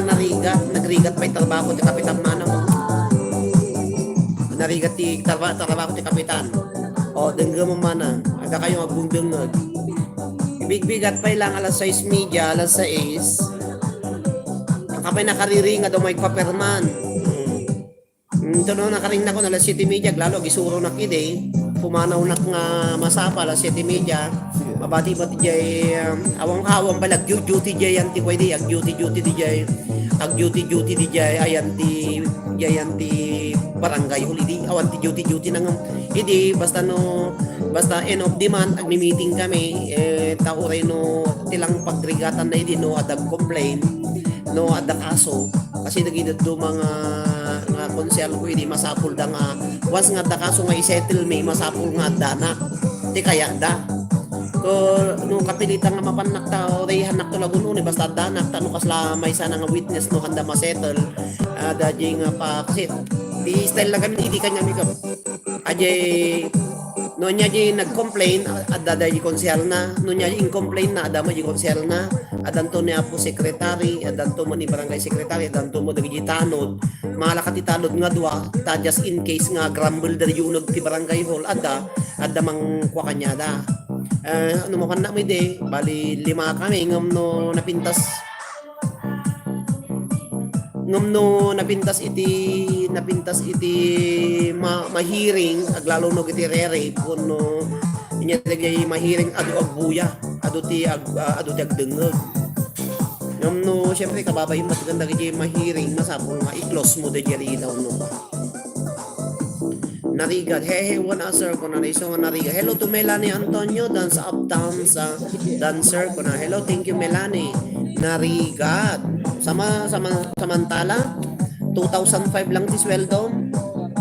narigat, nagrigat pay trabaho ti kapitan manang. Narigat ti traba-, trabaho ti kapitan. O, denggem manang. Adda kayo nga agdengdengngeg. Ibigbigat pay lang alas sais media, alas sais. Apay nakariring nga daw may paperman. Hmm. Hmm, ito no, nakaringna ko na alas siyete media, lalo agisuronak idi. Pumanawnak nga masapa alas siyete media. Mabati-bati jay, um, awang ka, awang pala, ag-duty jay, anti ko idi, ag-duty-duty di jay. Ag-duty-duty di jay, ayan ti, jay, anti barangay hall idi, awan ti duty-duty na nga. Idi, basta no, basta end of the month, agmi-meeting kami, eh, ta uray no, ti lang pagrigatan na idi, no, adda complain, no, adda kaso. Kasi dagiti dadduma nga, nga konsehal ko idi, masapul da nga, once nga adda kaso nga i-settle mi, masapul nga adda na. Ti kaya da. Ko, no, kapilitan nga mapannak ta, uray hannak to lagun-uni, basta adda nak ta, no, kasla maysa na nga witness, no, kanda masettle, ah, da di nga pa, kasi, di style na gamin, idi kanya mi ka. Ajay, no, nya di nag-complain, adda da di konsehal na. No, nya di in-complain na, adda mo di konsehal na. Adanto ni Apo Secretary, adanto mo ni Barangay Secretary, adanto mo dagiti tanod. Malaka ti tanod nga dua, ta just in case nga grumble da di uneg ti barangay hall, adda, adda mangkua kanyada. Eh, ano mo kanna mo idi, bali lima kami, ngem no napintas, ngem no napintas iti, napintas iti ma-, mahearing, aglalo no iti re-rape, wenno inya dagiti mahearing adu agbuya, adu ti ag-, ah, adu ti agdengngeg. Ngem no, siyempre, kababain met ganda dagiti mahearing, masapul nga i-close mo dagiti ridaw, no? Narigat. Hey, hey, one answer ko na isu nga Narigat. Hello to Melanie Antonio, Dance of Dance, ah, dancer ko na. Hello, thank you, Melanie. Narigat. Sama, sama, samantala, two thousand five lang ti sweldo.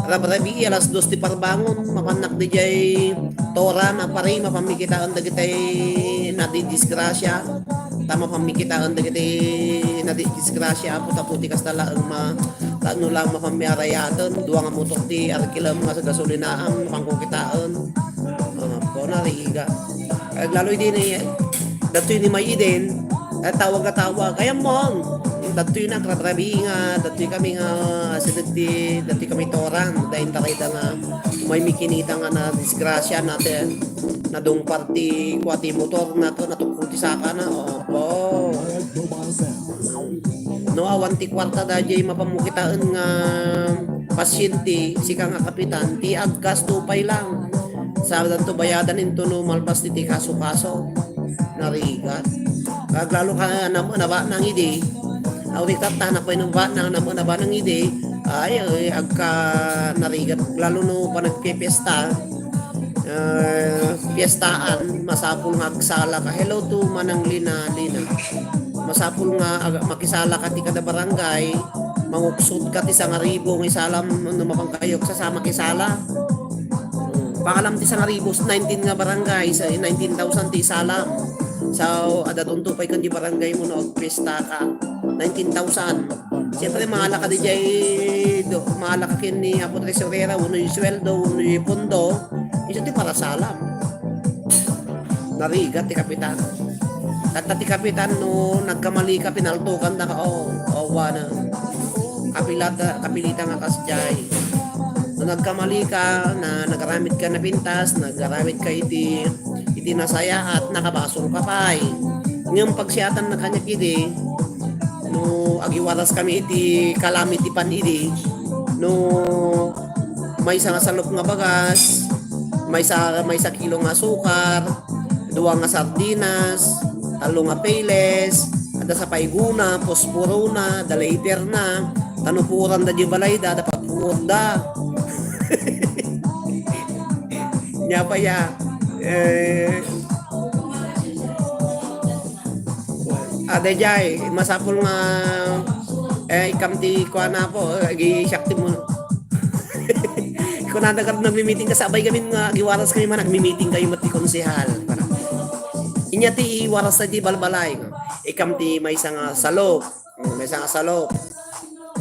Rabrabii, alas dos ti parbangon. Mapannak di jay tora na pari, mapan mi kitaen dagiti nadidisgrasya. Ta mapan mi kitaen dagiti nadidisgrasya, Apo, ta puti kasta laeng ma-, ta no lang mapan mi arayaten, dua nga motor ti arkilem nga gasolinaam, mapanko kitaen. Ah, ko Narigat. Ay, lalo idi ni, datoy ni May Eden, ay tawag a tawag, ay, ammon. Datoy na, rabrabii nga, datoy kami nga, sideg ti, datoy kami toran, dahil taray da nga, may mikinita nga na disgrasya natin. Nadungpar ti kua ti motor na to, natukko ti saka na. Opo. No, awan ti kuarta daydiay mapan mo kitaen nga pasyente, sika nga kapitan, ti aggasto pay lang. Saan to bayadan into no malpas ti, ti kaso-kaso. Narigat. Aglalo ka na, naba nang idi. Aw, di tatta na pay nang ba, nang, naba nang idi. Ay, ay, agka narigat. Lalo no panagpipiesta. Ah, piestaan, masapul nga agsala ka. Hello to Manang Lina, Lina. Masapul nga ag-, makisala ka ti kada barangay, manguksot ka ti sangaribu nga isalam no mapan kayo, sasama kisala. Hmm, pakalam ti sangaribu, nineteen nga barangay, sa nineteen thousand ti isalam. So, adda tunto pay kan di barangay mo no agpiesta ka. Nineteen thousand. Siyempre, maala ka di jay, do, maala ka ken ni Apo Tresurera, uno yung sweldo, uno yung pondo, isu ti parasalam. Narigat ti kapitan. Tatta ti kapitan, no nagkamali ka, pinaltukan na ka, oh, oh, wana. Kapilata, kapilita nga kasjay. No nagkamali ka, na nagaramid ka na pintas, nagaramid ka iti, iti nasayaat, nakabasol ka pay. Ngem pagsiatan na kaniak idi, no agiwaras kami iti calamity fund idi, no maysa nga salop nga bagas, maysa, maysa kilo nga asukar, dua nga sardinas, tallo nga Payless, adda sa pay guna, posporona, da lighter na, tanupuran da di balay da, da pagpuor da. Nya pa ya, eh, Ah, dayjay, masapul nga, eh, ikam ti kuana po, eh, agi siak ti mun-, kunana kad nagmi-meeting ka, sabay kami nga agiwaras kami man, nagmi-meeting kayo met ti konsehal. Inya ti iwaras ti balbalay. Ikam ti maysa nga salop. Mm, maysa nga salop.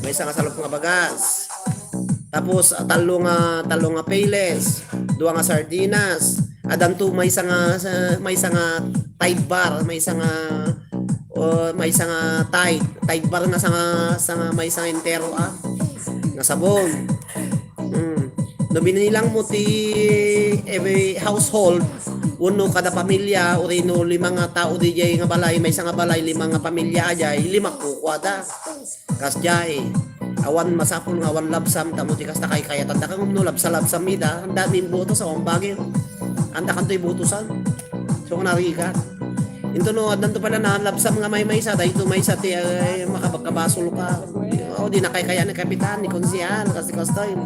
Maysa nga salop nga bagas. Tapos, ah, tallo nga, tallo nga Payless, dua nga sardinas, addanto maysa nga, sa, maysa nga Tide bar, maysa nga, o, maysa nga Tide, Tide bar nga sanga, sanga maysa nga entero, ah, nga sabon. Mm. No binilang mo ti every household, wenno kada pamilya, uray no lima nga tao diay nga balay, maysa nga balay, lima nga pamilya diay, lima kukuada. Kasdiay, awan masapul nga awan labsam, ta no di kasta kaykayatandaka ngem no labsa-labsam ida, anda mi butos, awan bagay. Anda kanto ibutosan. So, narigat. Into no, addanto pala na labsam nga maymaysa, dayto maysa ti, eh, makabagkabasolka. O, di nakaykaya ni kapitan, ni konsehal, kasi kastoy,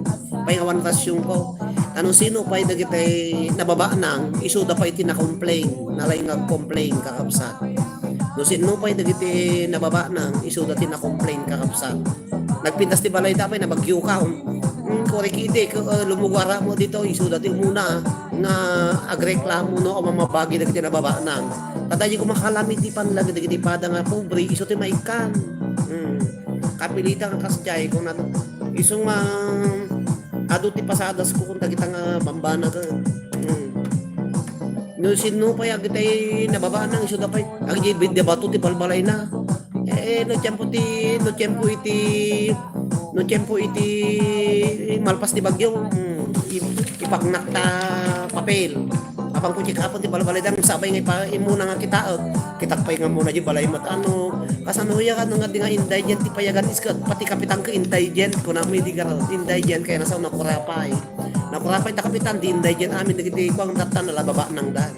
pay nga awan rasyonko. Ta no sino pay dagiti nababanang, isuda pay ti na-complain, nalaing nga complain, kakabsat. No sino pay dagiti nababanang, isuda ti na-complain, kakabsat. Nagpintas ti balayda pay, nabagyoka. Hmm, korek iti, eh, lumugara mo dito, isuda ti umuna nga agreklamo no, o mamabagi dagiti nababanang. Kadayo ko makalami ti panlag dagiti pada nga pobre, isu ti maikkan. Hmm. Kapilita nga kasdiay, kung ano, isu nga adu ti pasadasko kun dagita nga bambanag. Hmm. No sino pay agitay nababanang, isuda pay, agdi bidde bato ti balbalayna. Eh, no tiempo ti, no tiempo iti, no tiempo iti malpas ti bagyo, hmm, i-, ipagnak ta papel. Apan ko check-upon ti balbalayda, sabay nga ipa-, imuna nga kitaek. Kitak pay nga muna di balay met ano. Kasano ya, ano nga di nga indigent ti payagan, isket pati kapitan ko indigent, kunam idi garud, indigent kaya nasa nakurapay. Nakurapay ta kapitan, di indigent amin dagiti kuang datan, nalababanangdan.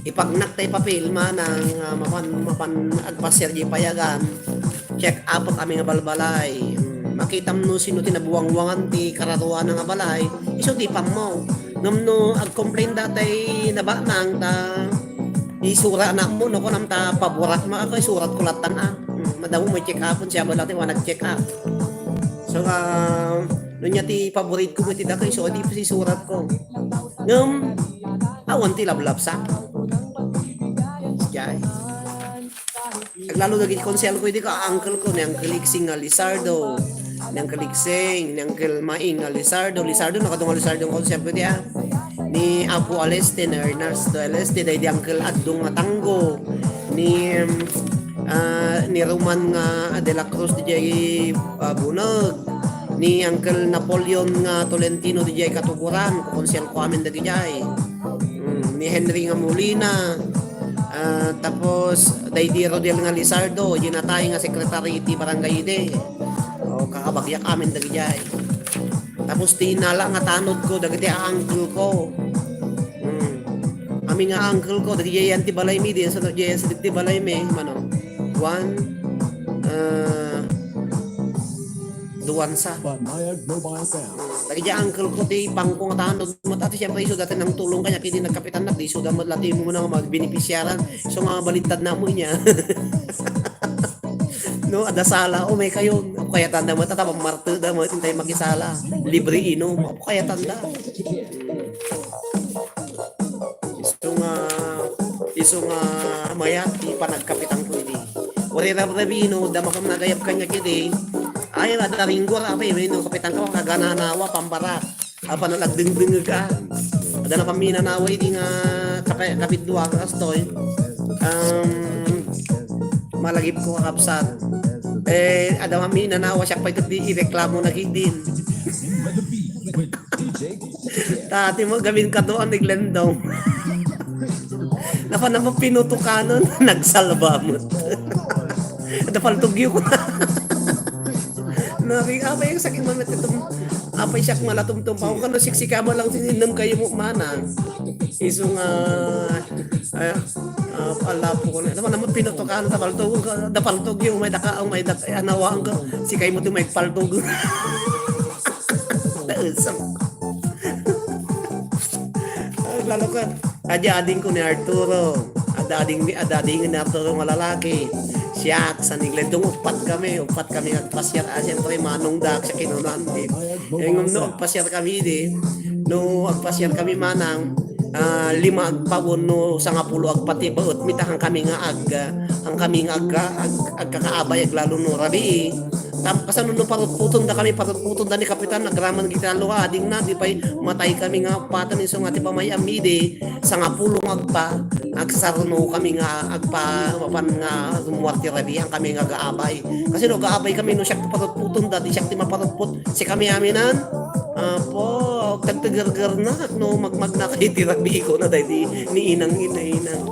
Ipagnak tay papel manang, ah, mapan, mapan agpasiar di payagan. Check up kami nga balbalay. Hmm, makitam no sino ti nabuwangwangan ti kararuana nga balay. Isu ti pammo. Ngem no ag-complain datay nabanang ta isura na mo, no, kunam ta paborak mo, ako isurat ko latan, ah. Hmm, madamo may check up, siya ba lati, wa nag-check up. So, ah, no niya ti paborit ko, iti daka, isu, di pa isurat ko. Ngem, awan ti lablabsa. Jay. Aglalo dagiti konsehal ko, idi ka, uncle ko, ni Uncle Iksing nga Lizardo, ni Uncle Iksing, ni Uncle Maing nga Lizardo, Lizardo, nakadunga Lizardo ang konsehal ko, di, ah. Ni Apo Aleste, ni Ernesto Aleste, daydi Uncle Addong nga Tanggo, ni, em, ah, ni Roman nga De La Cruz, di jay, ah, Bunag, ni Uncle Napoleon nga Tolentino, di jay Katuguran, konsehal ko amin dagijay. Mm, ni Henry nga Molina, ah, tapos daydi Rodel nga Lizardo, di natay nga secretary iti barangay idi. O, kakabagyak amin dagijay. Tapos ti nala nga tanod ko, dagiti uncle ko. Mm. Ami nga uncle ko, dagijay yan ti balay mi, di yan sa, di yan sa di balay mi, mano. One, ah, duwan sa. Panayag Mobile Camp. Lagi di uncle ko, ti pangko nga tanod mo, tati, siyempre, isu dati nang tulong kanya, kini nagkapitan na, di isu damat lati mo na nga magbenepisyaran. So, nga baliktad na mo niya. No, ada sala, o may kayo. Kaya tanda mo, tata, martir da mo, tintay makisala. Libre inom. Kaya tanda. Isu nga, isu nga mayat, di pa nagkapitan ko idi. Uri rabrabino, da makam nagayab kanya kidi. Ay, ada ringgor, apay, may no, kapitan ka, kagananawa, pambarat. Apa na nagdengdengeg ka? Ada na paminanawa, idi nga, kapa-, kapidua ka, kastoy. Um, malagip ko, kakabsat. Eh, ada paminanawa, siya pa ito, di ireklamo na gidin. Tati mo, gawin ka doon, ni Glendong. Napan naman pinutukanon, nagsalba mo. Napaltugyo ko. Nari, apay ang sakit mamet itom. Apay siyak malatumtum pa. Kung ano, siksika mo lang, sininam kayo mo, mana. Isu nga, ay, ah, palapo ko na. Napan naman pinutukanon, napaltug, napaltugyo, may daka, may daka, anawaan ko. Si kayo mo ito may paltug. Tausang. Ay, lalo ka. Adi ading ko ni Arturo. Ada ading ni, ada ading ni Arturo nga lalaki. Siya, sa Niglendong, upat kami. Upat kami agpasiar. Ah, siyempre, manong dak sa kinunan. Di. Eh, ngam no, agpasiar kami, di. No, agpasiar kami, manang, ah, lima agpawon, no, sangapulo agpati. Baot, mitahan kami nga ag-, ang kami nga agka-, ag-, agkakaabay, aglalo no, rabii. Tap-, kasano no parutputon da kami, parutputon da ni Kapitan, nagraman giti allo, ading na, di pay matay kami nga patan isu nga ti pamay-am idi, sangapulo nga agpa, agsarno kami nga agpa, mapan nga rumuar ti rabii, ang kami nga agaabay. Kasi no agaabay kami, no siak ti parutputon da, di siak ti maparutpot, si kami aminan, Apo, tagtagargarnak no magmagnak iti rabii ko na daydi ni inang, ni inang.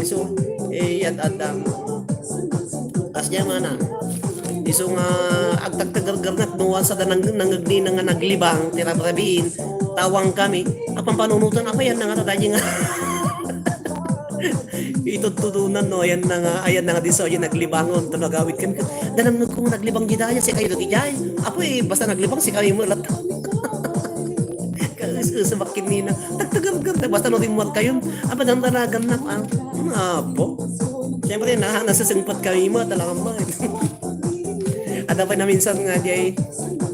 So, eh, yan, adda. Kasdiay manen. Isu nga agtagtagargarnak no wan sada nang-, nangngegna nga naglibang ti rabrabiin, tawang kami. Apan panunutan, apa yan na nga tataji nga. Itudtudunan, no? Ayan na nga, ayan na nga, di so, ayan naglibangon, ta nagawid kami. Danam ko nga naglibang di daya, sikayo dagiti ay. Apo, eh, basta naglibang, sikayo mo latta. Kaus-usa makin nina. Tagtagargar, basta no rimmuat kayo. Apa, dantaragan na, ah, apo. Siyempre, na, nasasengpat kami mo, talagang ba? Ada pa na minsan nga, di ay,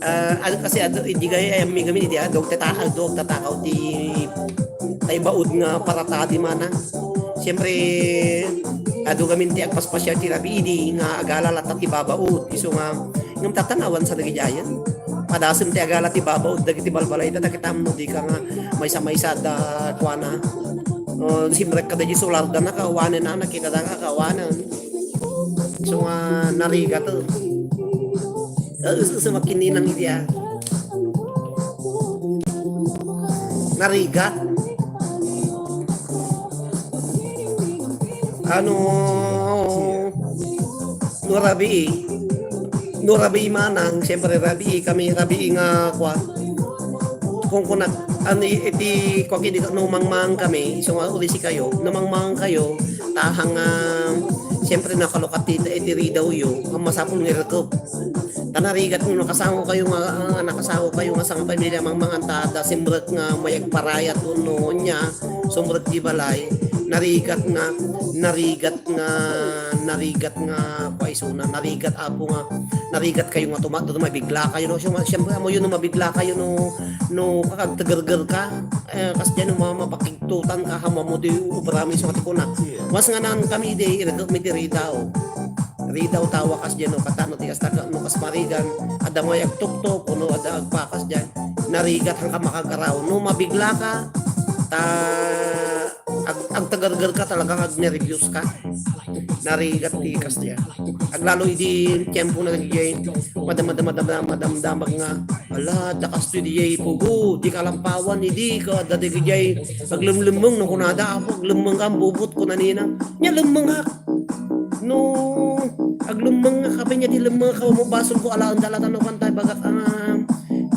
ah, ano kasi, adu, di kaya, ay, may gamin, di, ah, dog tata-, dog tatakaw, ti, tay baud nga paratadi mana. Siyempre, adu gamin ti agpaspasiar ti rabii idi nga agala latta ti babaud. Isu nga, ngem tatanawan sa dagidiayen. Padasem ti agala ti babaud dagiti balbalayda, ta kitam no di ka nga maysa-maysa da kuana. O, simrek ka da di solar da na kawanen, a, nakita da ka kawanen. So nga, narigat, eh. Eh, us-, us-, makininang iti, ah. Narigat. Ano, no rabii, no rabii manang, siyempre rabii kami, rabii nga, kwa, kung kuna, ano, iti, kwa, kidi, no mangmang kami, so nga, uli si kayo, no mangmang kayo, tahang, ah, siyempre, nakalukat iti, iti ridaw yo, ang masapul nga irkep. Ta narigat no nakasango kayo nga, ah, nakasango kayo nga sangpamilya mangmangan ta adda simrek nga may agparayat wenno nia, sumrek di balay, narigat nga, narigat nga, narigat nga, paisuna, narigat apo nga, narigat kayo nga tuma-, mabigla kayo, no? Siyempre, siyempre, amoyo no mabigla kayo, no, no, kakagtagargar ka, eh, kas diay no ma-, mapakigtutan ka, hamo mo di ubra mi, so, ati ko na. Mas nga naan kami di, iragak mi di ridaw. Ridaw tawa kas diay no, katano ti kasta ka, no kas marigan, adda mo ay agtuktok, no adda agpakas diay. Narigat hangka makagaraw. No mabigla ka, ta, ag-, agtagargar ka, talagang agnerbios ka. Narigat ti kas diay. Aglalo idi tiempo na diay, madam-, madam-, madam-, madamdamag nga, ala, dakas ti diay pugo, di kalampawan, idi ka, dadi diay, aglemmeng, no kunada, apo, aglemmeng ka, bubot, kunanina. Nia lemmengak. No, aglemmengak, apay nia ti lemmengak, awan mo basol ko, alaen da latan, no, kanta, bagak, ah,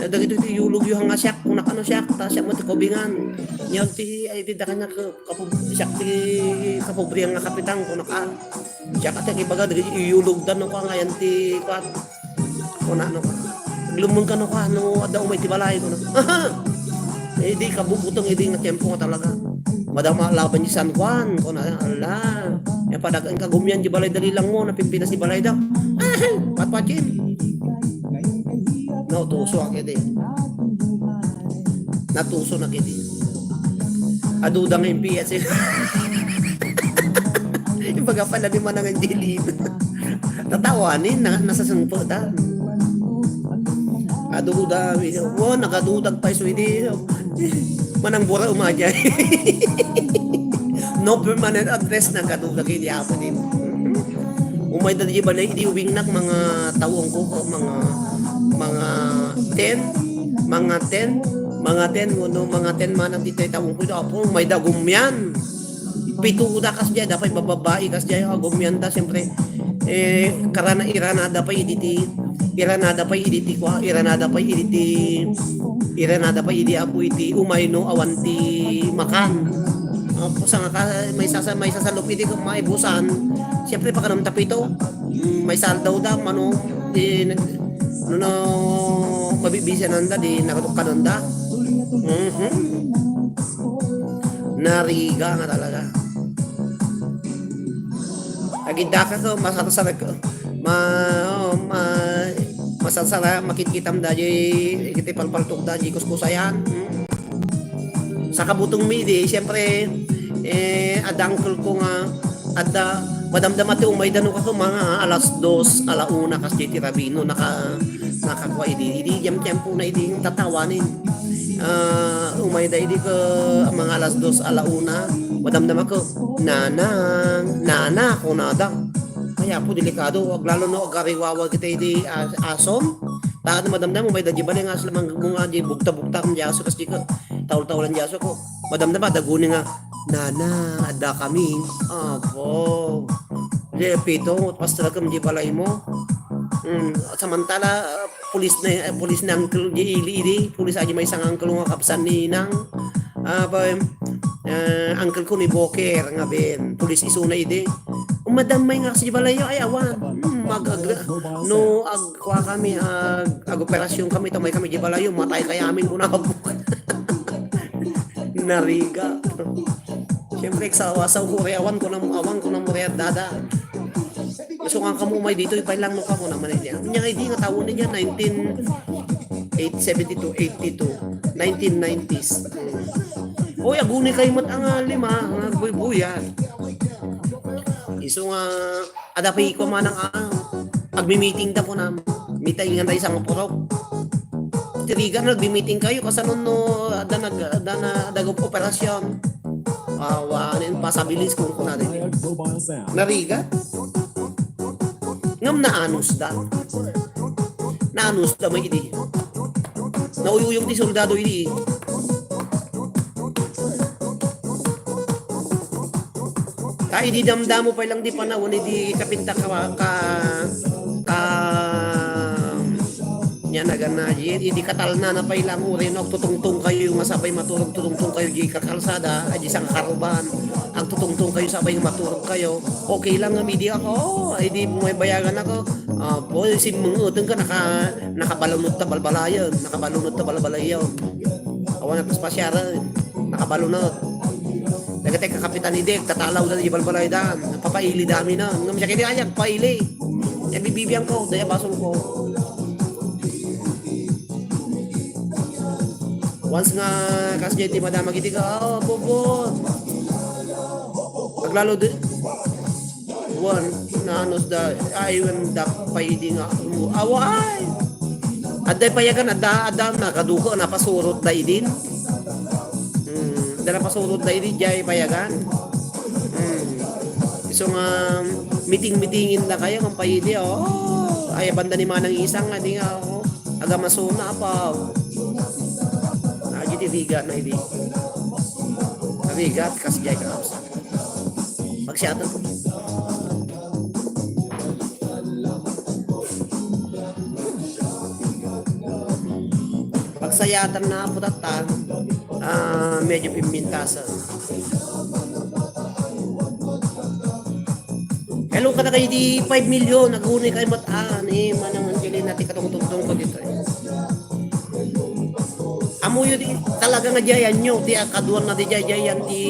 dagito ti iyulog yo nga siak, kunak, ano, siak, ta siak mo ti kubingan. Nia ti, ay, ti, dakanya, ka-, kapub-, siak ti kapobrian nga kapitan, kunak, ah. Siak, ati, ibaga, dagiti iyulog da, no, ka, ngayan ti, kuan, Kuna no, aglemmeng ka no, ka no, adda umay ti balay, kuna. Aha! Eh, di kabubuteng, eh, di nga tiempo nga talaga. Madama laban di San Juan, kuna, ala. Eh, padagan ka gumian di balay, dali lang mo, napimpinas di balay da. Ay, patpatin. Natuso ak iti. Natuso na kiti. Aduda nga M P S. Ibaga pala ni Manang Angelina. Tatawanin na, nasasengpet da. Aduda, wo, nagadudag pa isu idi. Manang Bura umayay. No permanent address, nagadudag idi apo ni. Umay da di balay, idi uwingnak mga taong ko, mga, mga ten, mga ten, mga ten, no, mga ten manang di tayo taong ko, apo, umay da gumian. Pito da kas diay, da pay bababai kas diay, agumyan da, siyempre, eh, karana, irana da pay idi ti, irana da pay idi ti, kwa, irana da pay idi ti, irana da pay idi apo iti umay no awan ti makan. Apo, sanga ka, may sasa-, may sasalup idi, maibusan, siyempre, pakanam ta pito, mm, may saldaw da, mano, eh, nag-, no, no, mabibisanan da, di nakatukkanan da. Mhm. Narigat nga talaga. Agidaka ko, masarsara ko. Ma-, oh, ma-, masarsara, makitkitam da, di, iti palpaltok da, di kuskusayan. Hmm. Sa kabutong mi, di, siyempre, eh, adda uncle ko nga, adda, madamdama ti umay da no ka ko, mga alas dos, ala una, kas di ti rabino, naka-, Nakakua idi, idi, diam tiempo na idi, tatawanin. Ah, umay da idi ka mga alas dos, ala una, madamdama ko, "Nanang, nana," kunada. Ay, apo, delikado, aglalo no, agariwawa kita idi, ah, asom. Saan madamdam mo, may da di balay nga, sila mang-, mga di bugta-bugta, kung di aso, kas di ka, taul-taulan di aso ko. Madamdam, adda guni nga, "Nana, adda kami." Apo. Di, pito, pastor ka, di balay mo. Hmm, samantala, ah, pulis na, eh, pulis na uncle, di ili, di, pulis aja may isang uncle nga kapsan ni Inang. Ah, pa, eh, uncle ko ni Boker, nga ben, pulis isuna idi. Umadam may nga kasi balayo, ay awan. Hmm, mag, ag-, no, agkua kami, ag, ag-operasyon kami, tamay kami di balayo, matay kaya amin kung nakabuk. Nariga. Siyempre, sa awasaw ko, awan ko nang, awan ko nang muriat dada. So, nga kamo may dito, ipailang mo ka ko naman, eh. Nya, hindi nga taon niya, nineteen, eight seventy-two, eighty-two, nineteen nineties. Oy, aguni kayo mat ang, ah, lima, nga buybuyan. Isu nga, ada pa iko manang, ah, agmi-meeting da po na, meeting nga da isang purok. Tirigan, nagmi-meeting kayo, kasano no, ada nag, ada na, ada operasyon. Awa, ano yung pasabilis kung kunari. Narigat? Ngam naanus da. Naanus da may idi. Nauyuyong ti soldado idi. Ta idi damdamo pay lang di panawan idi kapinta ka, ka, ka, nya nagana, idi katalna na pay lang uri no, agtutungtong kayo nga sabay maturog, tutungtong kayo di kakalsada, ay di sang karuban, agtutungtong kayo sabay nga maturog kayo, okay lang nga midi ako, ay di may bayagan ako, ah, boy, simmunguteng ka, naka, nakabalunot ta balbalayan, nakabalunot ta balbalayan, awan na pasyara, nakabalunot. Dagiti kakapitan idi, tatalaw da di balbalay daan. Papaili dami na. Ngam siya kini ayak, paili. E, bibibiyan ko, daya basol ko. Once nga, kas di madama giti ka, oh, bobo. Aglalo di, Wan, nanos da, ay, wan da, paidi nga, away! Adday payagan, adda, adda, nakaduko, napasurot da idin. Hmm, adda napasurot da idin, jay payagan. Hmm. Isu nga, miting-mitingin da kayo, kang paidi, oh. Ay, banda ni Manang Isang, nga di nga, oh. Aga masuna, apa, oh. Agi ti rigat na idi. Rigat, kas jay ka, Pagsiyatan ko. Pagsayatan na po tatta, ah, medyo pimintasan. Hello, kada kayo di five million, naguni kayo mat-, ah, ni Manang Angelina, ti katungtungtong ko dito, eh. Amuyo di talaga nga jay anyo ti akaduan na di jay, jay yan ti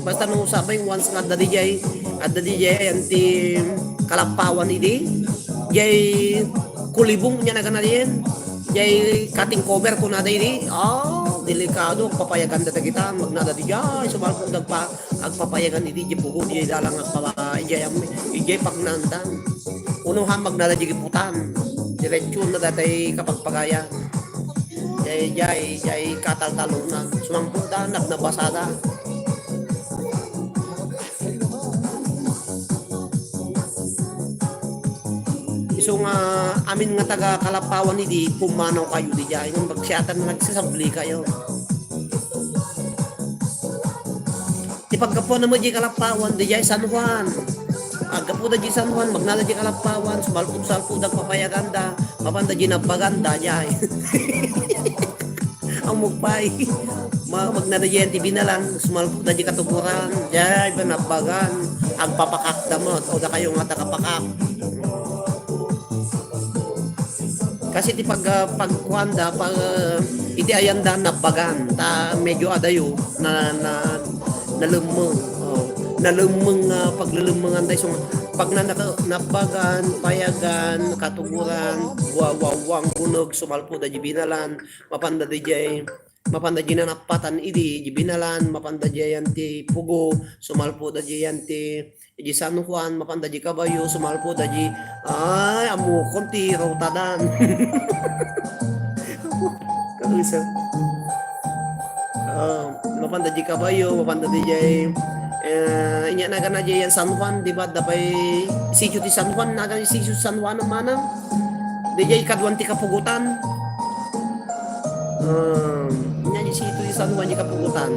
basta no sabay once nga adda di jay, adda di jay yan ti kalappawan idi. Jay kulibong niya nagana diyan. Jay cutting cover ko na di. Ah, delikado papayagan da dagita magnada di jay sumalpong dagpa agpapayagan idi, di pugo, di dalang agpapa-, ijay am-, ijay pagnaandan. Uno han magnada di giputan. Diretso na datay kapagpagayan. Jay, jay, jay, kataltalon na. Sumangpot da, nabnabasa da. Isu nga amin nga taga Kalapawan idi, pumanaw kayo di jay. Nung pagsiyatan na nagsasabli kayo. Ti paggapuan na mo di Kalapawan, di jay San Juan. Aggapu da di San Juan, magnada di Kalapawan, sumalput-salput da agpapayagan da, mapanda di nabbagan da, jay. Ang mugpay. Ma-, magnada di yan ti binalan, sumalput da di katuguran, jay, nabbagan, agpapakak da mo, o da kayo nga takapakak. Kasi ti pag-, ah, pagkuanda, pag, ah, iti ayanda nabbagan, ta medyo adayo na, na, nalemmeng. Oh, nalemmeng nga paglelemmenganda isu nga pag na-, naka-, nabbagan, payagan, katuguran, wawawang, uneg, sumalput da di binalan, mapanda di jay, mapanda di nanappatan idi, di binalan, mapanda di yan ti pugo, sumalput da di yan ti Idiay San Juan, mapanda idiay Caballo, sumalput da idiay, ay, ammokon ti rutadan. Kalusa. Ah, mapanda idiay Caballo, mapanda idiay, eh, inya nagana idiay San Juan, di ba? Adda pay sitio ti San Juan, nagana sitio ti San Juan, manang. Dayjay kaduan ti kapugotan. Um, nya di sito di San Juan di kapugotan.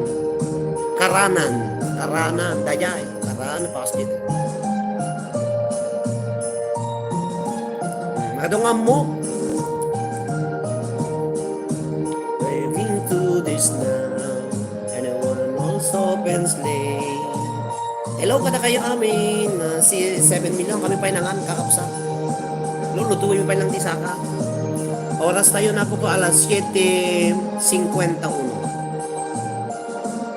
Karanan. Karanan. Dayjay. Karanan. Pastor. Madungam mo. Waving to this now. Anyone also can slay. Hello, kada kayo amin. Ah, si seven million kami pay nangan, kakapsa. Lulutuin mo pa lang ti saka. Oras tayo na po, po alas siete cincuenta uno.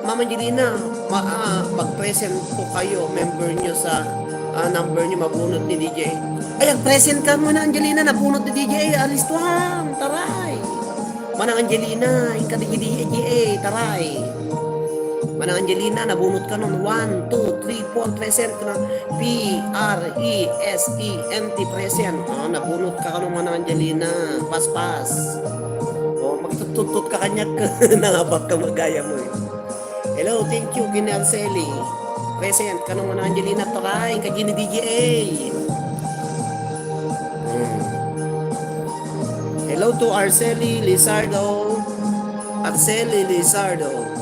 Mama Angelina, ma ah, mag-present po kayo, member nyo sa ah, number nyo, mabunot ni D J. Ay, ang present ka mo na, Angelina, nabunot ni D J. Alistuan, taray. Manang Angelina, inka D J, D J, taray. Manang Angelina, nabunot ka nun. One, two, three, four, present ka na. P R E S E N T, present. Ah, nabunot ka nun, Manang Angelina. Paspas. Oh, magtututut ka kanyak. Nangabak ka magaya mo eh. Hello, thank you, ken Arceli. Present, kano nga Angelina, taray, kagini D J A. Hmm. Hello to Arceli Lizardo. Arceli Lizardo.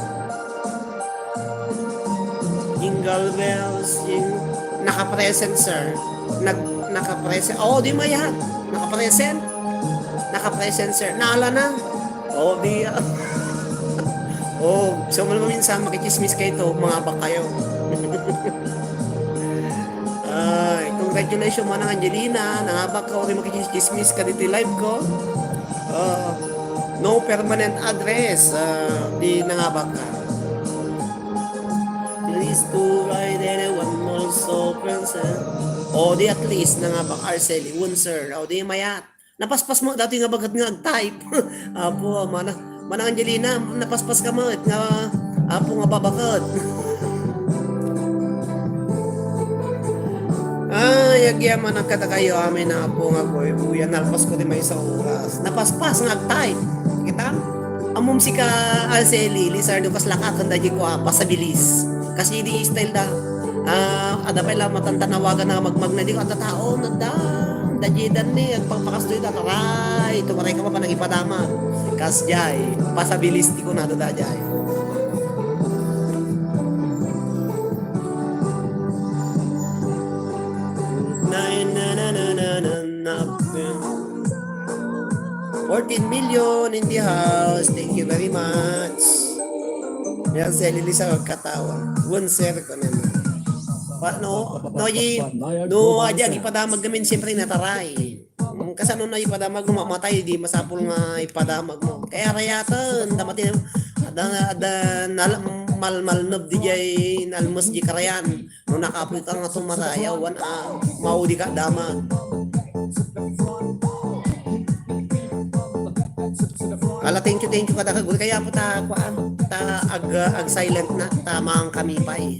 Jingle bells, jing-, naka-present, sir. Nag-, naka-present. Oo, di mayat. Naka-present. Naka-present, sir. Naala na. Oo, di, ah. Oo, so, maminsan, makichismis kayo to, mangabak kayo. Ay, congratulations, Manang Angelina. Nangabak ka, uri makichismis ka dito live ko. Ah, no permanent address, ah, di nangabak ka. Please to write anyone also present. O, di at least nangabak Arceli, un sir. O, di mayat. Napaspas mo dati nga bagat nga ag-type. Apo, mana, Manang Angelina, napaspas ka met nga, apo, nga babagat. Ay, agyaman ang katakayo, amin na apo nga boy, buya, nalpas ko di may sa oras. Napaspas nga ag-type. Kita? Amom si ka Arceli, Lizardo, kas lakatan da di ko, ah, pasabilis. Kasi di style da. Ah, ada pay la matantanawagan na magmagna di ko, ada tao, nada. Dajidan ni, agpagpakastoy da, taray, tumaray ka pa, panang ipadama. Kas jay, pasabilis di ko nada da jay. Nine, na, na, na, na, na, na. Fourteen million in the house. Thank you very much. Yan si Lilisa katawa. One zero ko naman. Pa, no, no, yi, no, adi, agi padamag namin, siyempre, nataray. Mm, kasano na ipadamag mo, mamatay, di masapul nga ipadamag mo. Kaya rayatan, damati, da, da, nal-, mal-, malnub di jay, nalmus di karayan. No nakapoy ka nga tumatayaw, wan, ah, maudi ka damag. Ala, thank you, thank you, kadakag. Kaya po ta, kuan, ta ag-, ag-silent na, ta maang kami pay.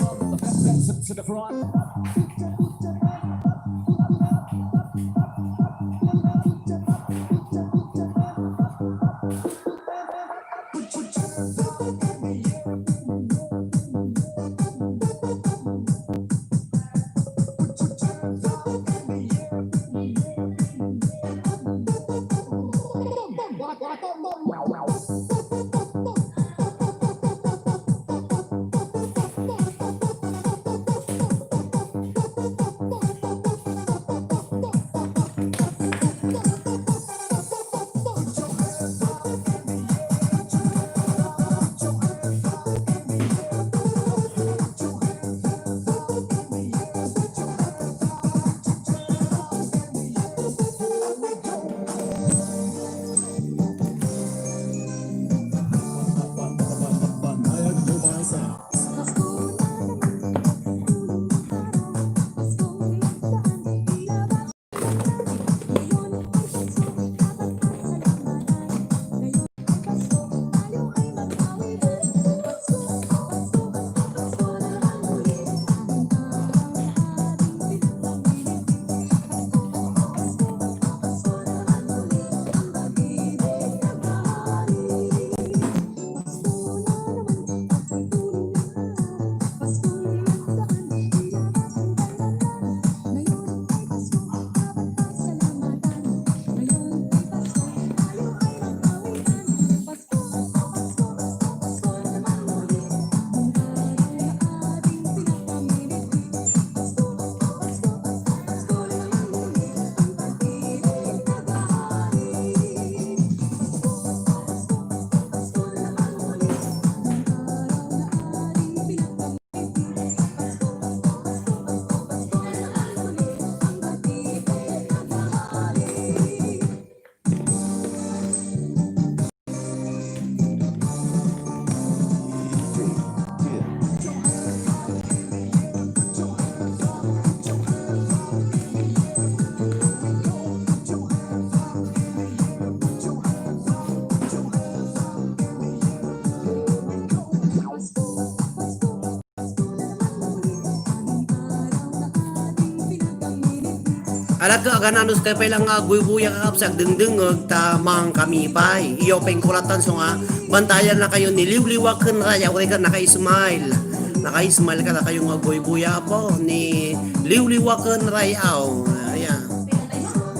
Alagka agananus kay pay lang nga agbuybuya, apsa agdengdengeg ta mangkami pay. Iyo pengkulatan so nga bantayan na kayo ni Liwliwa ken Rayaw, ken naka-smile. Naka-smile ka na kayo nga agbuybuya po ni Liwliwa ken Rayaw. Ayan.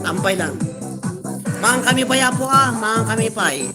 Tampay lang. Mangkami pay, apo, ah. Mangkami pay.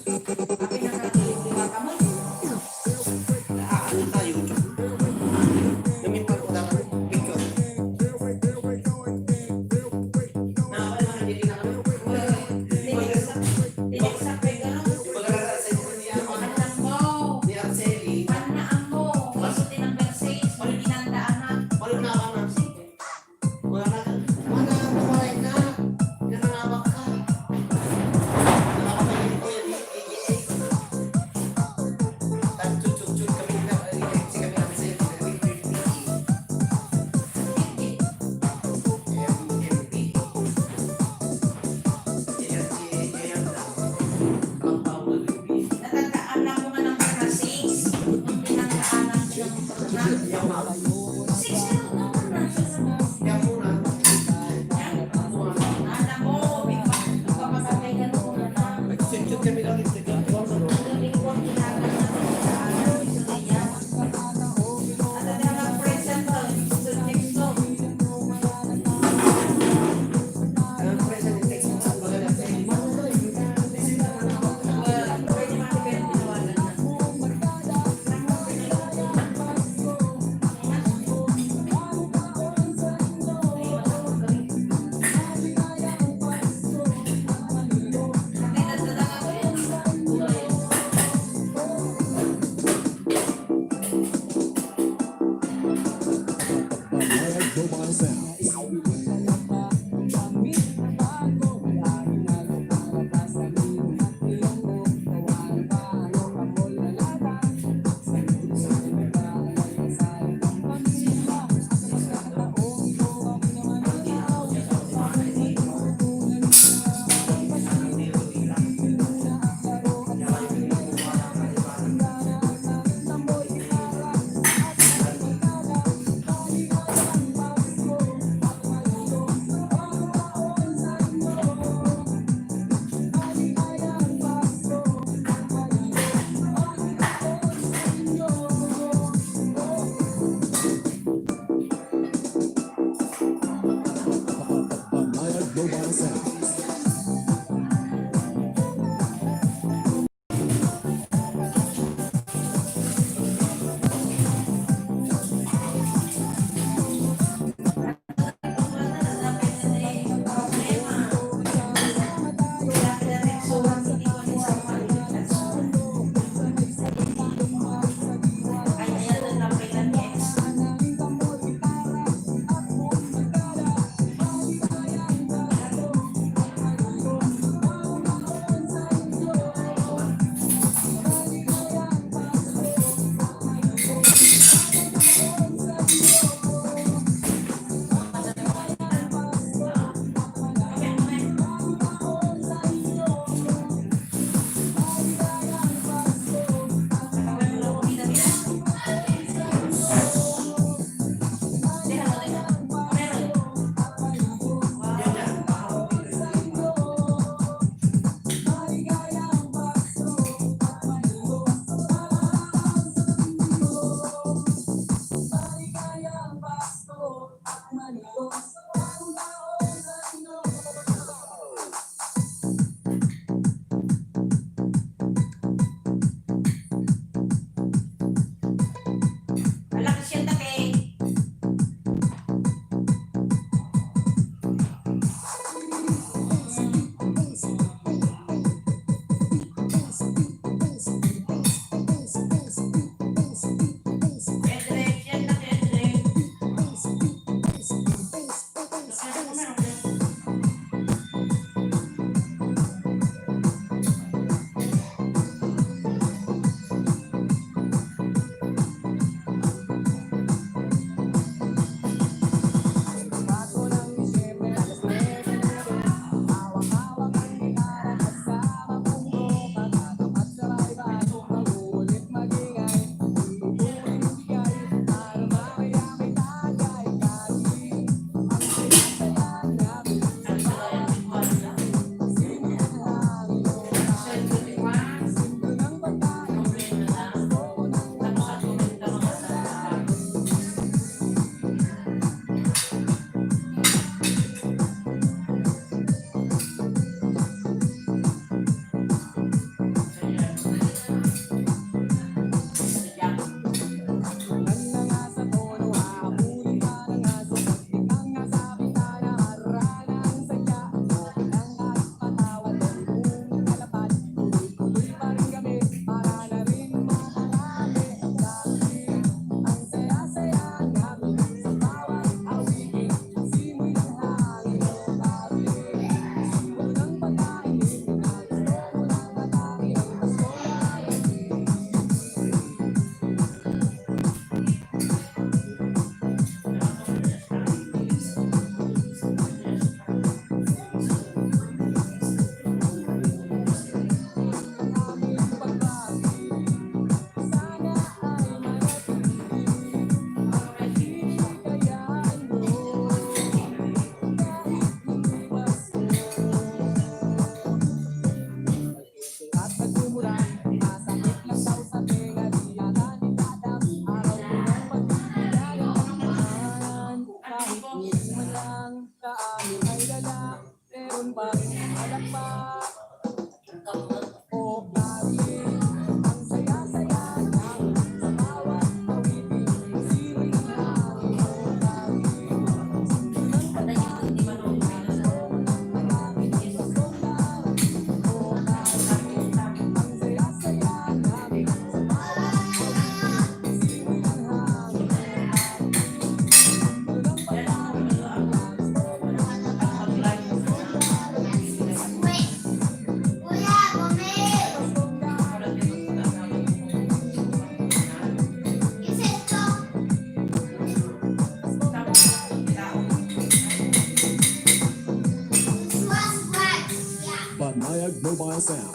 sound.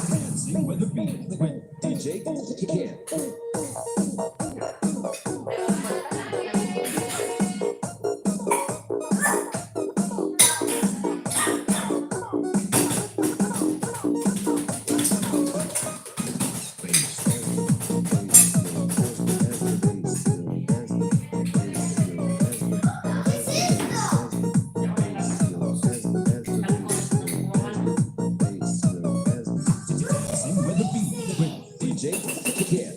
Dancing with the beat with D J Kid. Sing with the beat with D J Kid. D J Kid.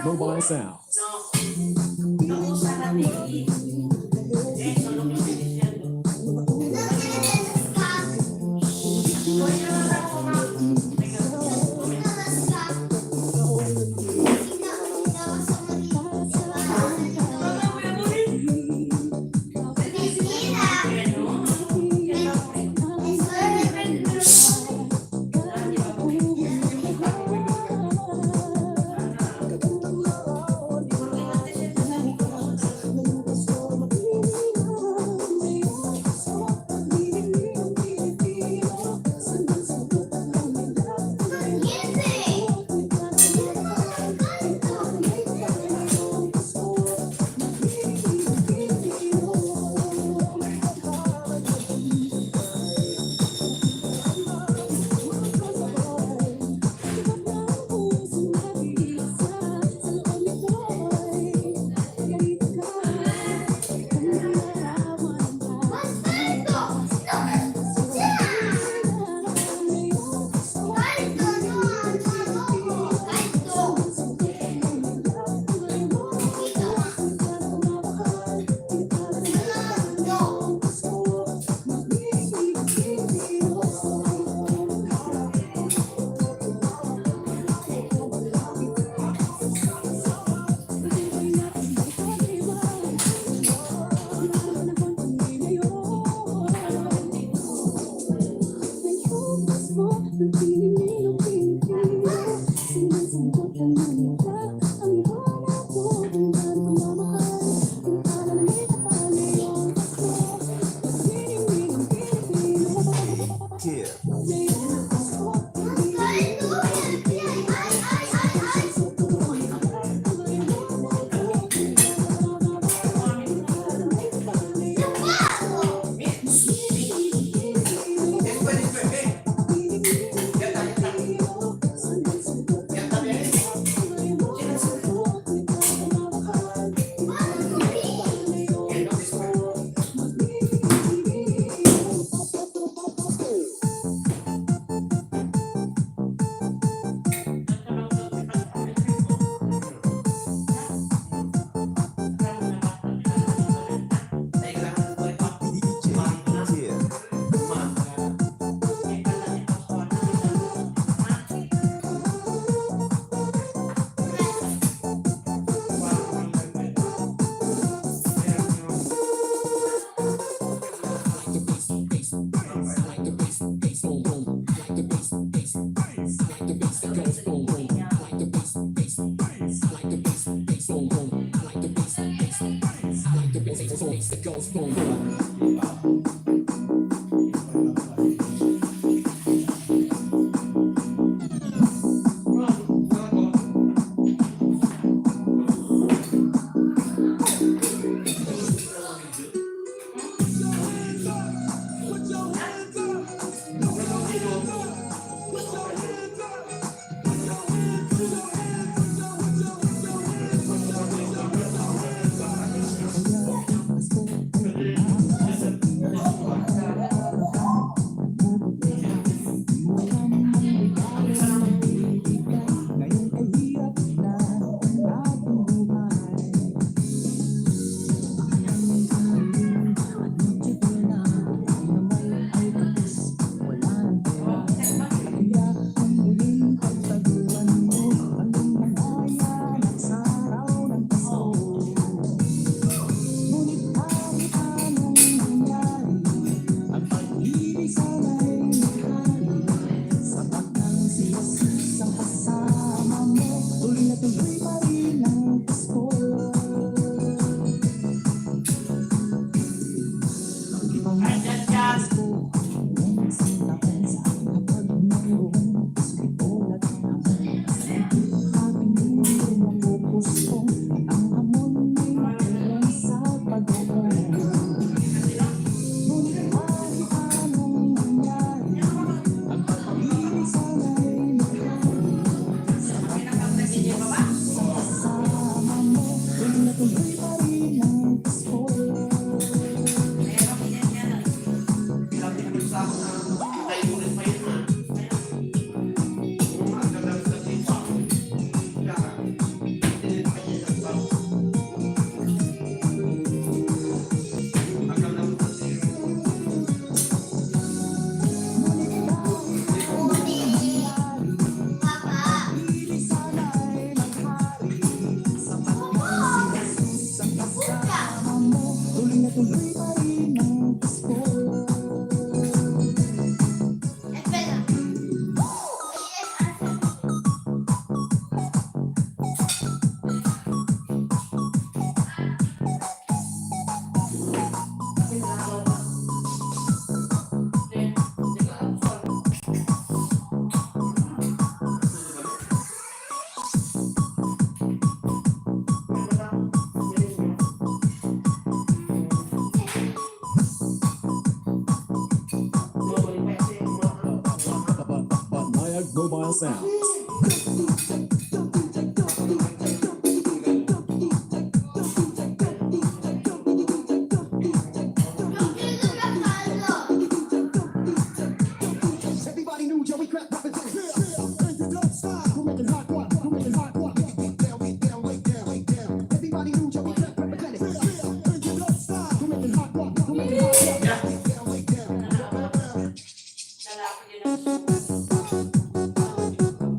Mobile sound. Ang hamon ay makulong sa pag-uong. Ngunit kahit anong mangyari, ang pag-ibig sana'y maghari. Sa pagmamahal, sa kasama mo, tuloy na tuloy pa rin ang Pasko. Tuloy na tuloy pa rin ang Pasko. Banayad Mobile Sound. Everybody knew Joey Crack represented. We're making hot one. We're making hot one. Get down, get down, get down, get down. Everybody knew Joey Crack represented. We're making hot one. We're making hot one. We're making hot one. Get down, get down.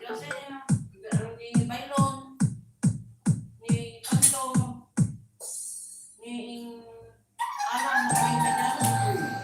Kasi, ah, ni Byron, ni Panto, ni Alan, ni Byron.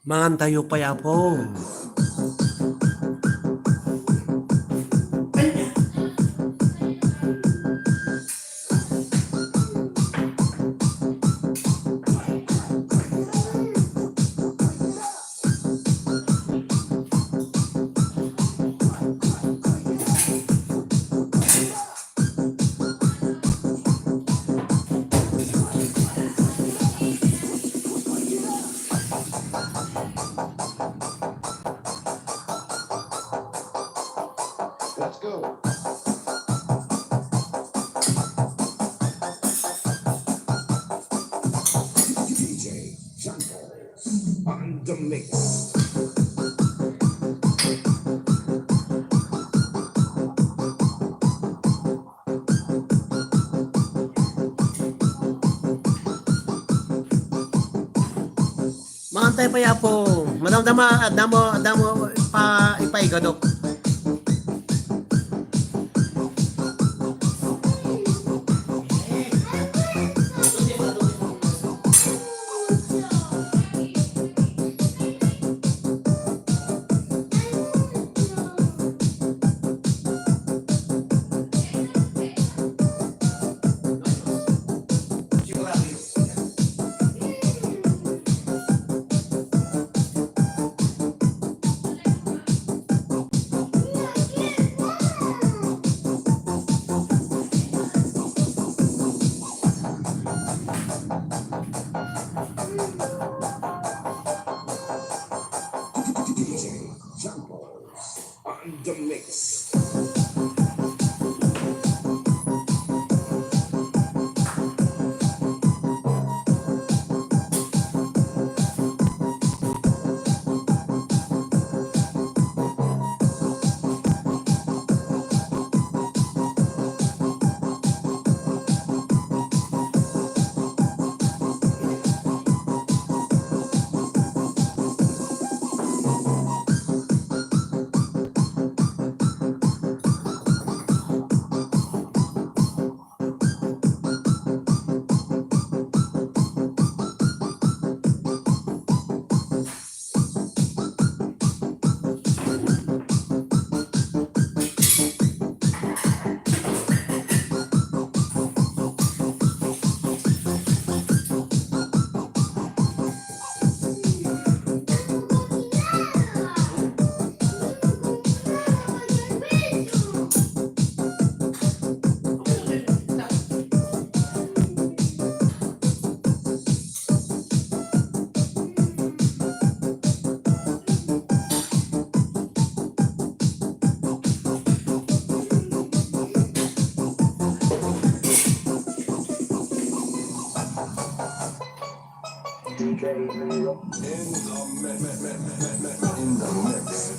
Mangantayo pay, Apo. Let's go. D J Jungle on the mix. Maantay pay, Apo. Madamdama, adda mo, adda mo pa, ipaigadok. D J Jungle on the mix. D J in the mix. In the mix.